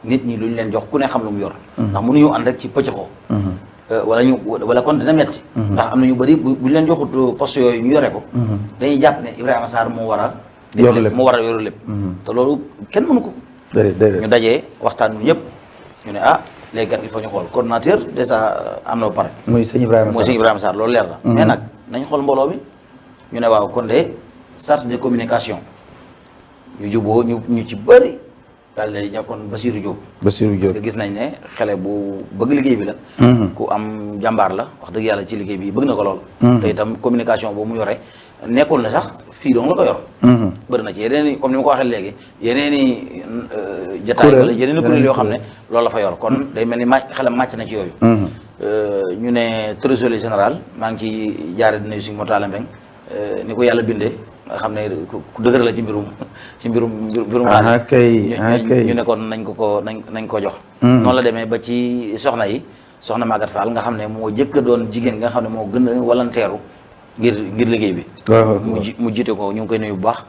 nit ñi lu ñu leen jox ku ne xam lu mu yor ndax mënuñu ànd rek ci pëccxoo wala kon dina metti ndax am na ñu bëri bu ñu leen joxut poste yooyu ñu yore ko dañuy jàpp ne Ibrahima Sarr moo war a yoru lépp te loolu kenn mënu ko ñu dajee waxtaan ñu ñëpp ñu ne léegi kat il faut ñu xool coordonnateur déjà am na ba pare muy sëñ Ibrahima Sarr loolu leer na mais nag nañ xool mbooloo mi ñu ne waaw kon de charte de communication ñu juboo ñu ci bëri daal di kon Bassirou Diop parce que gis nañ ne xale bu bëgg liggéey bi la ku am jàmbaar la wax dëgg yàlla ci liggéey bi bëgg na ko lool te itam communication boobu mu yore nekkul ne sax fii dong la ko yor bëri na ci yeneen i comme ni ma ko waxee léegi yeneen i jataay wala yeneen i kuréel yoo xam ne loolu la fa yor kon day mel ni xelam màcc na ci yooyu ñu ne trésorier général maa ngi ci jaare dinañ suñu Mortala Mbeng ni ko yàlla bindee nga xam ne ku dëgër la ci mbirum xaalis ñu ne kon nañ ko jox noonu la demee ba ci soxna yi soxna Maguette Fall nga xam ne moo jëkk doon jigéen nga xam ne moo gën a walanteeru ngir liggéey bi mu jiite ko ñu ngi koy nuyu bu baax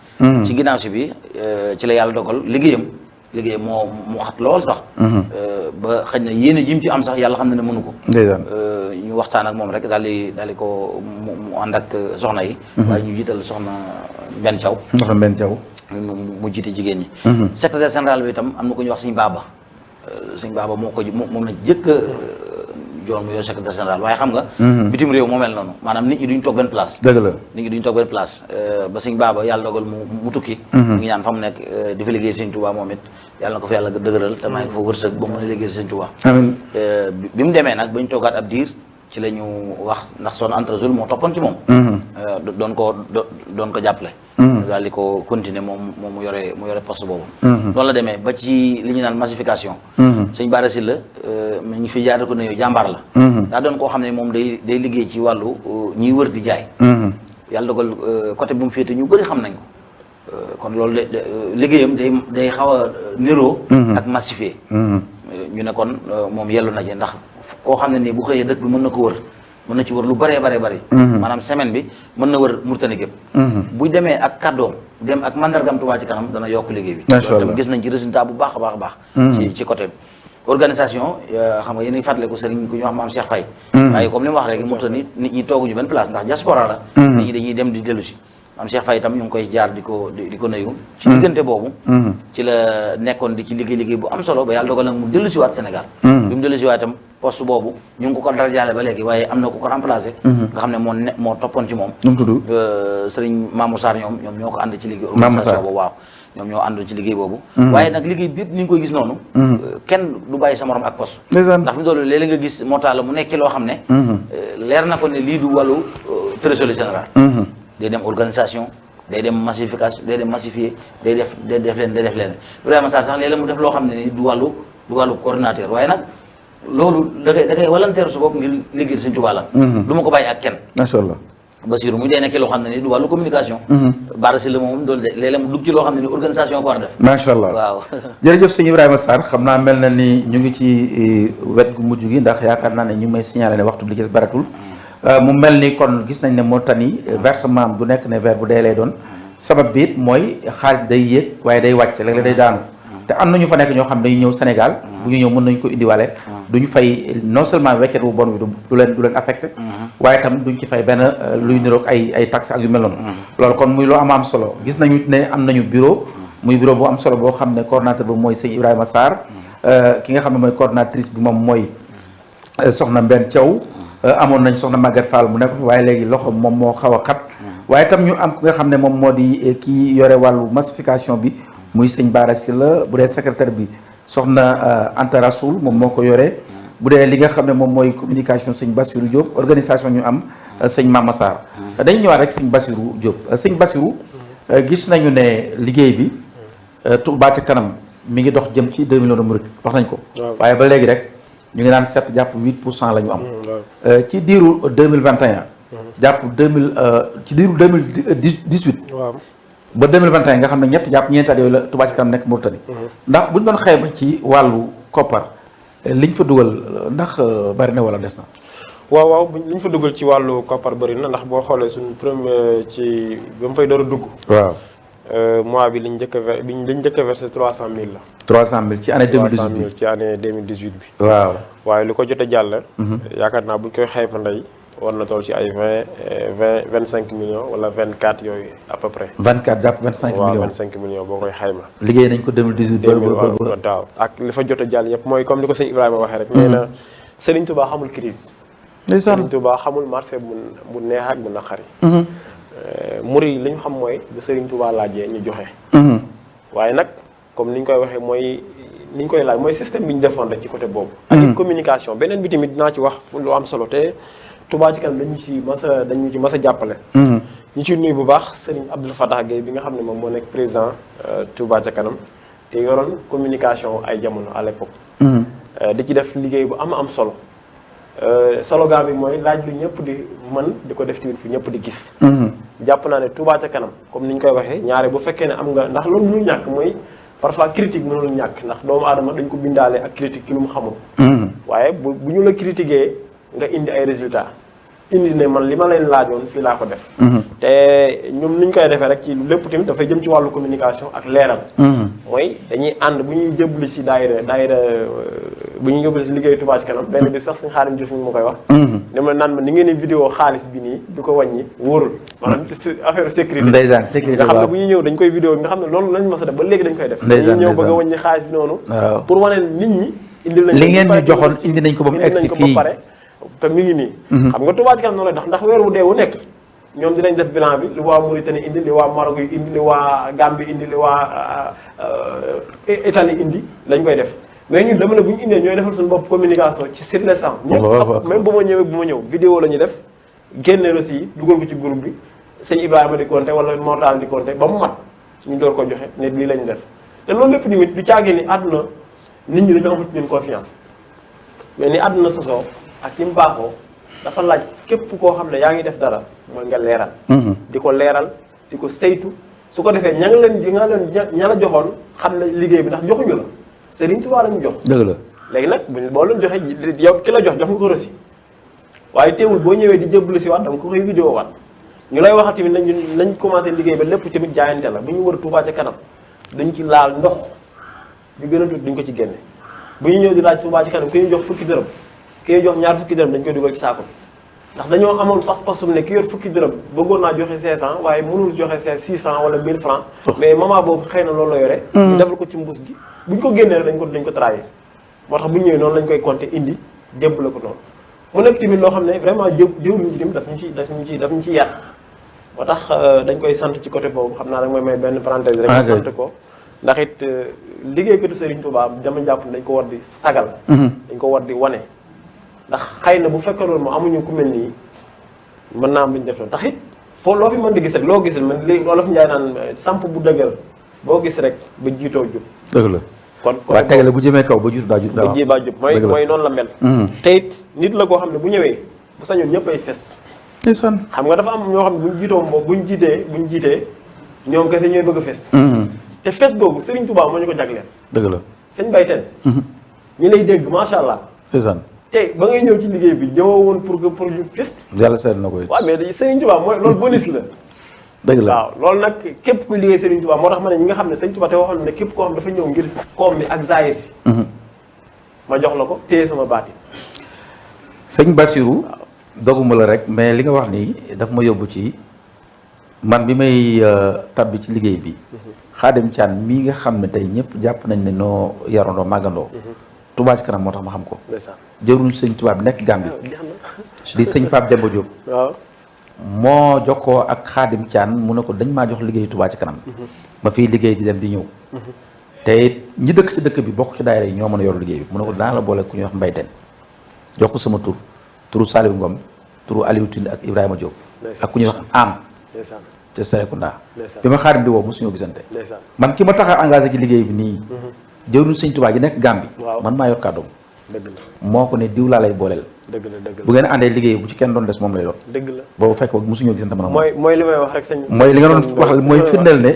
ci ginnaaw si bi ci la yàlla dogal liggéeyam moo mu xat lool sax ba xëy na yéene jim ci am sax yàlla xam na ne mënu ko ñu waxtaan ak moom rek daal di ko mu ànd ak soxna yi waaye ñu jiital soxna Mbenn Thiaw mu jiite jigéen ñi secrétaire général bi itam am na ko ñuy wax sëñ Baba moom la jëkk joom yooyu secrétaire général waaye xam nga bitim réew moo mel noonu maanaam nit ñi duñ toog benn place dëgg la nit ñi duñ toog benn place ba sëñ Baba yàlla dogal mu tukki ñu ngi ñaan fa mu nekk di fa liggéey sëñ Touba moom it yàlla na ko fa yàlla dëgëral te maa ngi fa wërsëg ba mu mën a liggéey sëñ Touba amiin bi mu demee nag ba ñu toogaat ab diir ci la ñu wax ndax son entretien moo toppoon ci moom doon ko jàppale daal di ko continuer moom mu yore poste boobu noonu la demee ba ci li ñu naan massification sëñ Bara Sylla ñu fi jaar ko ne jàmbaar la daa doon koo xam ne moom day liggéey ci wàllu ñiy wër di jaay yàlla dogal côté bu mu féete ñu bëri xam nañ ko kon loolu liggéeyam day xaw a niroo ak massifié ñu ne kon moom yellu na ci ndax koo xam ne nii bu xëyee dëkk bi mën na ko wër mën na ci wër lu bëree bëri maanaam semaine bi mën na wër Mauritanie gépp buy demee ak kàddoom dem ak mandargam Touba ci kanam dana yokk liggéey bi loolu tam gis nañ ci résultat bu baax a baax ci côté organisation xam nga yéen a ngi fàttaliku sëriñ ku ñu wax maam Cheikh Faye waaye comme li ma wax rek Mauritanie nit ñi tooguñu benn place ndax diaspora la nit ñi dañuy dem di dellu si maam Cheikh Faye itam ñu ngi koy jaar di ko nuyu ci diggante boobu ci la nekkoon di ci liggéey bu am solo ba yàlla dogal nag mu dellu si waat Sénégal bi mu dellu si waat itam poste boobu ñu ngi ko darajaale ba léegi waaye am na ku ko remplacé nga xam ne moo toppoon ci moom nu mu tudd Serigne Mamou Sarr ñoom ñoo ko ànd ci liggéey organisation boobu waaw ñoom ñoo àndoon ci liggéey boobu waaye nag liggéey bi yëpp ni nga koy gis noonu kenn du bàyyi sa morom ak poste ndax fi mu toll léeg-léeg nga gis moo tax la mu nekk loo xam ne leer na ko ne lii du wàllu trésorier général day dem organisation day dem massification day dem massifier day def leen Ibrahima Sarr sax léeg-léeg mu def loo xam ne ni du wàllu coordinateur waaye nag loolu da koy volontaire su bopp ngir liggéey Sëñ Tuubaa la du ma ko bàyyi ak kenn macha allah Basiru muy day nekk loo xam ne ni du wàllu communication Bara Sylla moom doolu de léeg-léeg mu dugg ci loo xam ne ni organisation ko war a def macha allah waaw jërëjëf sëñ Ibrahima Sarr xam naa mel na ni ñu ngi ci wet gu mujj gi ndax yaakaar naa ne ñu ngi may signalé ne waxtu bi li ci baratul mu mel ni kon gis nañ ne Mauritanie versement am du nekk ne vers bu dee lay doon sabab bi it mooy xaalis day yéeg waaye day wàcc léeg-léeg day daanu te am na ñu fa nekk ñoo xam ne dañuy ñëw Sénégal bu ñu ñëw mën nañu ko indiwaale duñu fay non seulement weccet bu bon bi du leen affecté waaye itam duñ ci fay benn luy niroog ay taxes ak yu mel noonu loolu kon muy loo am solo gis nañu ne am nañu bureau muy bureau bu am solo boo xam ne coordonnateur bi mooy sëñ Ibrahima Sarr ki nga xam ne mooy coordonnatrice bi moom mooy soxna Mbène Thiaw amoon nañ soxna Maguette Fall mu nekk waaye léegi loxo moom moo xaw a xat waaye itam ñu am ki nga xam ne moom moo di kii yore wàllu massification bi muy sëñ Bara Sylla bu dee secrétaire bi soxna Anta Rasoul moom moo ko yore bu dee li nga xam ne moom mooy communication sëñ Bassirou Diop organisation ñu am sëñ Mama Sarr dañu ñëwaat rek sëñ Bassirou Diop sëñ Bassirou gis nañu ne liggéey bi Touba ca kanam mi ngi dox jëm ci 2 millions de murid wax nañ ko waaye ba léegi rek ñu ngi naan 7 jàpp 8% la ñu am ci diiru 2021 jàpp ci diiru 2018 ba 2021 nga xam ne ñett jàpp ñeenti at yooyu la Touba ca kanam nekk Mauritanie ndax buñ doon xayma ci wàllu koppar liñ fa dugal ndax bari na wala des na waaw liñ fa dugal ci wàllu koppar bari na ndax boo xoolee suñu premier ci ba mu fay door a dugg waaw mois bi liñ njëkk a versé 300000 la 300000 ci année 2018 ci année 2018 bi waaw waaye lu ko jot a jàll yaakaar naa buñ koy xayma ndey war na toll ci ay 25 millions wala 24 yooyu à peu près 24 jàpp 25 millions waaw 25 millions boo koy xayma liggéey nañ ko 2018 waaw ak li fa jot a jàll yëpp mooy comme ni ko sëñ Ibrahima waxee rek nee na Serigne Touba xamul crise Serigne Touba xamul marché bu neex ak bu naqari murid yi li ñu xam mooy bu Serigne Touba laajee ñu joxe waaye nag comme ni ñu koy waxee mooy ni ñu koy laaj mooy système bi ñu defoon rek ci côté boobu ak communication beneen bi tamit dinaa ci wax lu am solo te Touba ci kanam dañu ci mas a jàppale ñu ci nuyu bu baax Serigne Abdoul Fattah Gueye bi nga xam ne moom moo nekk président Touba ca kanam te yoroon communication ay jamono à l'époque di ci def liggéey bu am solo slogan bi mooy laaj lu ñëpp di mën di ko def ci fu ñëpp di gis jàpp naa ne Touba ca kanam comme ni ñu koy waxee ñaare bu fekkee ne am nga ndax loolu mënul ñàkk mooy parfois critique mënul ñàkk ndax doomu aadama dañ ko bindaale ak critique ci lu mu xamul waaye bu ñu la critiquer nga indi ay résultats indi ne man li ma leen laajoon fii laa ko def te ñoom ni ñu koy defee rek ci lépp tamit dafay jëm ci wàllu communication ak leeral mooy dañuy ànd bu ñuy jëbli si daayira bu ñuy jëbli si liggéey Touba ci kanam benn bi sax suñu xaarim jëf ñu ma koy wax dama naan ma ni ngeen di vidéo xaalis bi nii du ko wàññi wóorul maanaam ci affaire sécurité nga xam ne bu ñuy ñëw dañ koy vidéo nga xam ne loolu lañ mës a def ba léegi dañ koy def dañuy ñëw bëgg a wàññi xaalis bi noonu pour wane nit ñi indi nañ li ngeen ñu joxoon indi nañ ko ba mu egsi fii ba pare te mi ngi nii xam nga Touba ci kanam noonu lay ndax weer wu dee wu nekk ñoom dinañ def bilan bi li waa Mauritanie indi li waa Maroc yi indi li waa Gambie indi li waa Italie indi lañ koy def mais ñun dama ne bu ñu indee ñooy defal suñu bopp communication ci sur les champs ñëpp même bu ma ñëwee bu ma ñëw vidéo la ñuy def génne reçu yi dugal ko ci groupe bi sëñ Ibrahima di compté wala Mortal di compté ba mu mat ñu door ko joxe ne lii lañ def te loolu lépp tamit du caagee ni àdduna nit ñi dañoo amut ñun confiance mais ni àdduna sosoo ak ni mu baaxoo dafa laaj képp koo xam ne yaa ngi def dara mooy nga leeral di ko leeral di ko saytu su ko defee ña la joxoon xam ne liggéey bi ndax joxuñu la Serigne Touba lañu jox dëgg la léegi nag boo leen joxe yow ki la jox nga ko reçu waaye teewul boo ñëwee di jëblu si waat danga ko koy vidéo waat ñu lay waxal tamit nañ commencé liggéey ba lépp tamit jaayante la bu ñu war a Touba ca kanam duñ ci laal ndox bi gën a tuuti duñ ko ci génne bu ñu ñëw di laaj Touba ci kanam ki ñu jox fukki dërëm ki ñu jox ñaar fukki dërëm dañ koy dugal ci saako bi ndax dañoo amoon pas-pasum ne ki yor fukki dërëm bëggoon naa joxe 500 waaye mënul joxe 600 wala 1000 francs mais moment boobu xëy na loolu la yore ñu defal ko ci mbuus gi bu ñu ko génnee dañ ko trahir moo tax bu ñu ñëwee noonu lañ koy compter indi jébb la ko noonu mu nekk tamit loo xam ne vraiment jëwluñ ci tamit daf ñu ci yar moo tax dañ koy sant ci côté boobu xam naa rek mooy may benn parenthèse rek sant ko ndax it liggéeykatu Serigne Touba dama jàpp ne dañ ko war di sagal dañ ko war di wane ndax xëy na bu fekkee loolu moom amuñu ku mel nii mën naa am lu ñu def loolu tax it foo loo fi mën di gis rek loo gis rek man léegi loolu fi njaay naan samp bu dëgër boo gis rek ba jiitoo jub dëgg la kon waa tegale bu jëmee kaw ba jiitu daa jub ba ji baa jub mooy noonu la mel te it nit la koo xam ne bu ñëwee bu sañoon ñëpp ay fes ndeysaan xam nga dafa am ñoo xam ne buñ jiitoo moom buñ jiitee ñoom kese ñooy bëgg a fes te fes googu Serigne Touba moo ñu ko jagleel dëgg la sëñ Bayteen ñi lay dégg macha allah ndeysaan te ba ngay ñëw ci liggéey bi ñëwoo woon pour ñu fes yàlla seet na ko it waaw mais Serigne Touba mooy loolu bonus la dëgg la waaw loolu nag képp kuy liggéey Serigne Touba moo tax ma ne ñi nga xam ne Serigne Touba te waxoon ne képp koo xam dafa ñëw ngir koom mi ak zaahir si ma jox la ko téye sama baat yi sëñ Bassirou doguma la rek mais li nga wax nii daf ma yóbbu ci man bi may tabbi ci liggéey bi Xaadim Caan mii nga xam ne tey ñëpp jàpp nañ ne noo yarandoo màggandoo Touba ci kanam moo tax ma xam ko jëruñ sëñ Touba bi nekk Gambie di sëñ Pape Demba Diop waaw moo jokkoo ak Xaadim Caan mu ne ko dañ maa jox liggéey Touba ci kanam ma fiy liggéey di dem di ñëw te ñi dëkk ci dëkk bi bokk ci daayira yi ñoo mën a yor liggéey bi mu ne ko daan la boole ku ñuy wax Mbayteen jox ko sama turu Saliou Ngom turu Aliou Tine ak Ibrahima Diop ak ku ñuy wax am te Serekunda bi ma Xaadim di woo mosuñoo gisante man ki ma tax a engagé ci liggéey bi nii jëwriñ sëñ Touba ji nekk Gambie man maa yor kàddoom moo ko ne diw laa lay booleel bu ngeen àndee liggéey bu ci kenn doon des moom lay doon dëgg la boobu fekk mosuñoo gisante man mooy li may wax rek sëñ mooy li nga doon wax mooy firndeel ne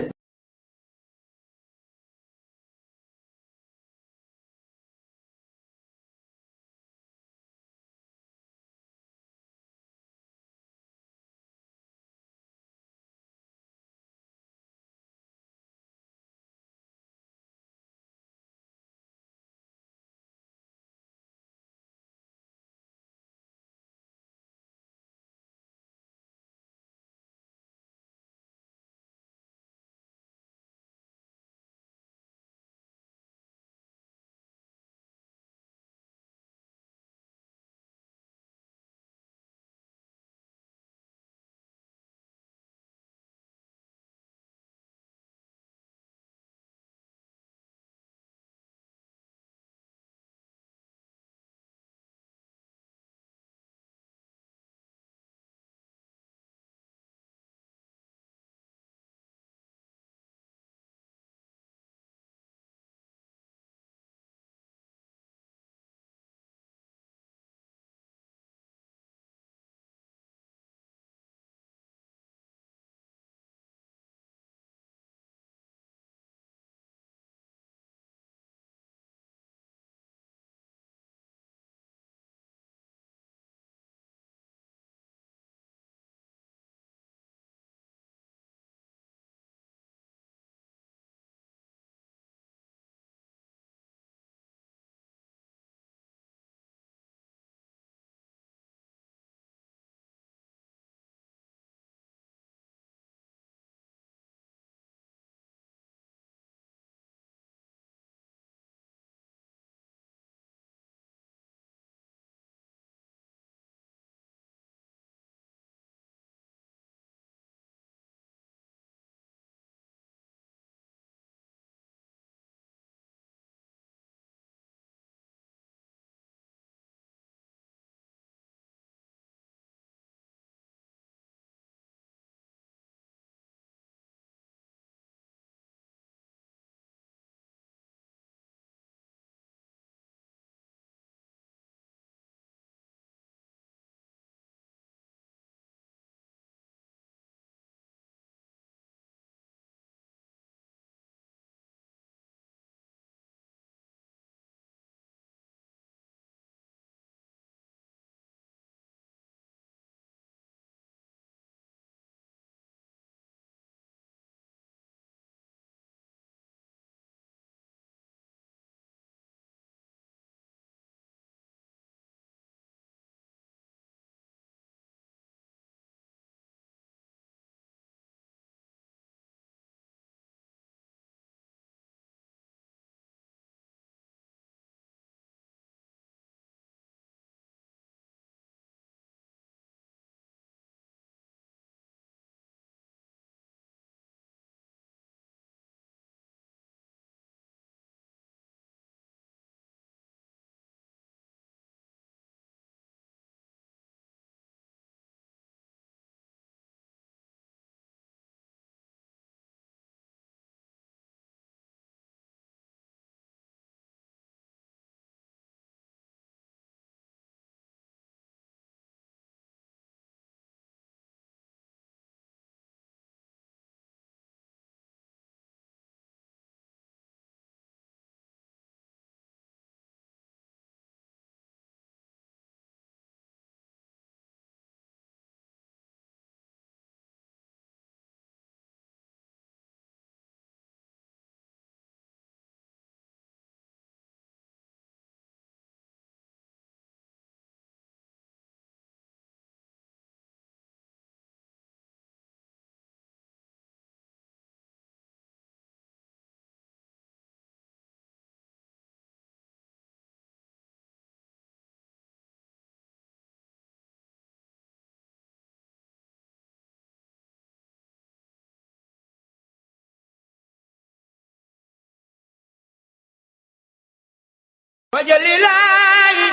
wajalilaahi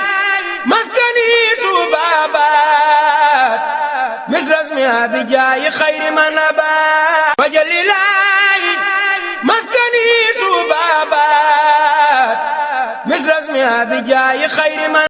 maskani tuubaabaat misrasmi abijaayi xayri manabaat wajalilaahi maskani tuubaabaat misrasmi abijaayi xayri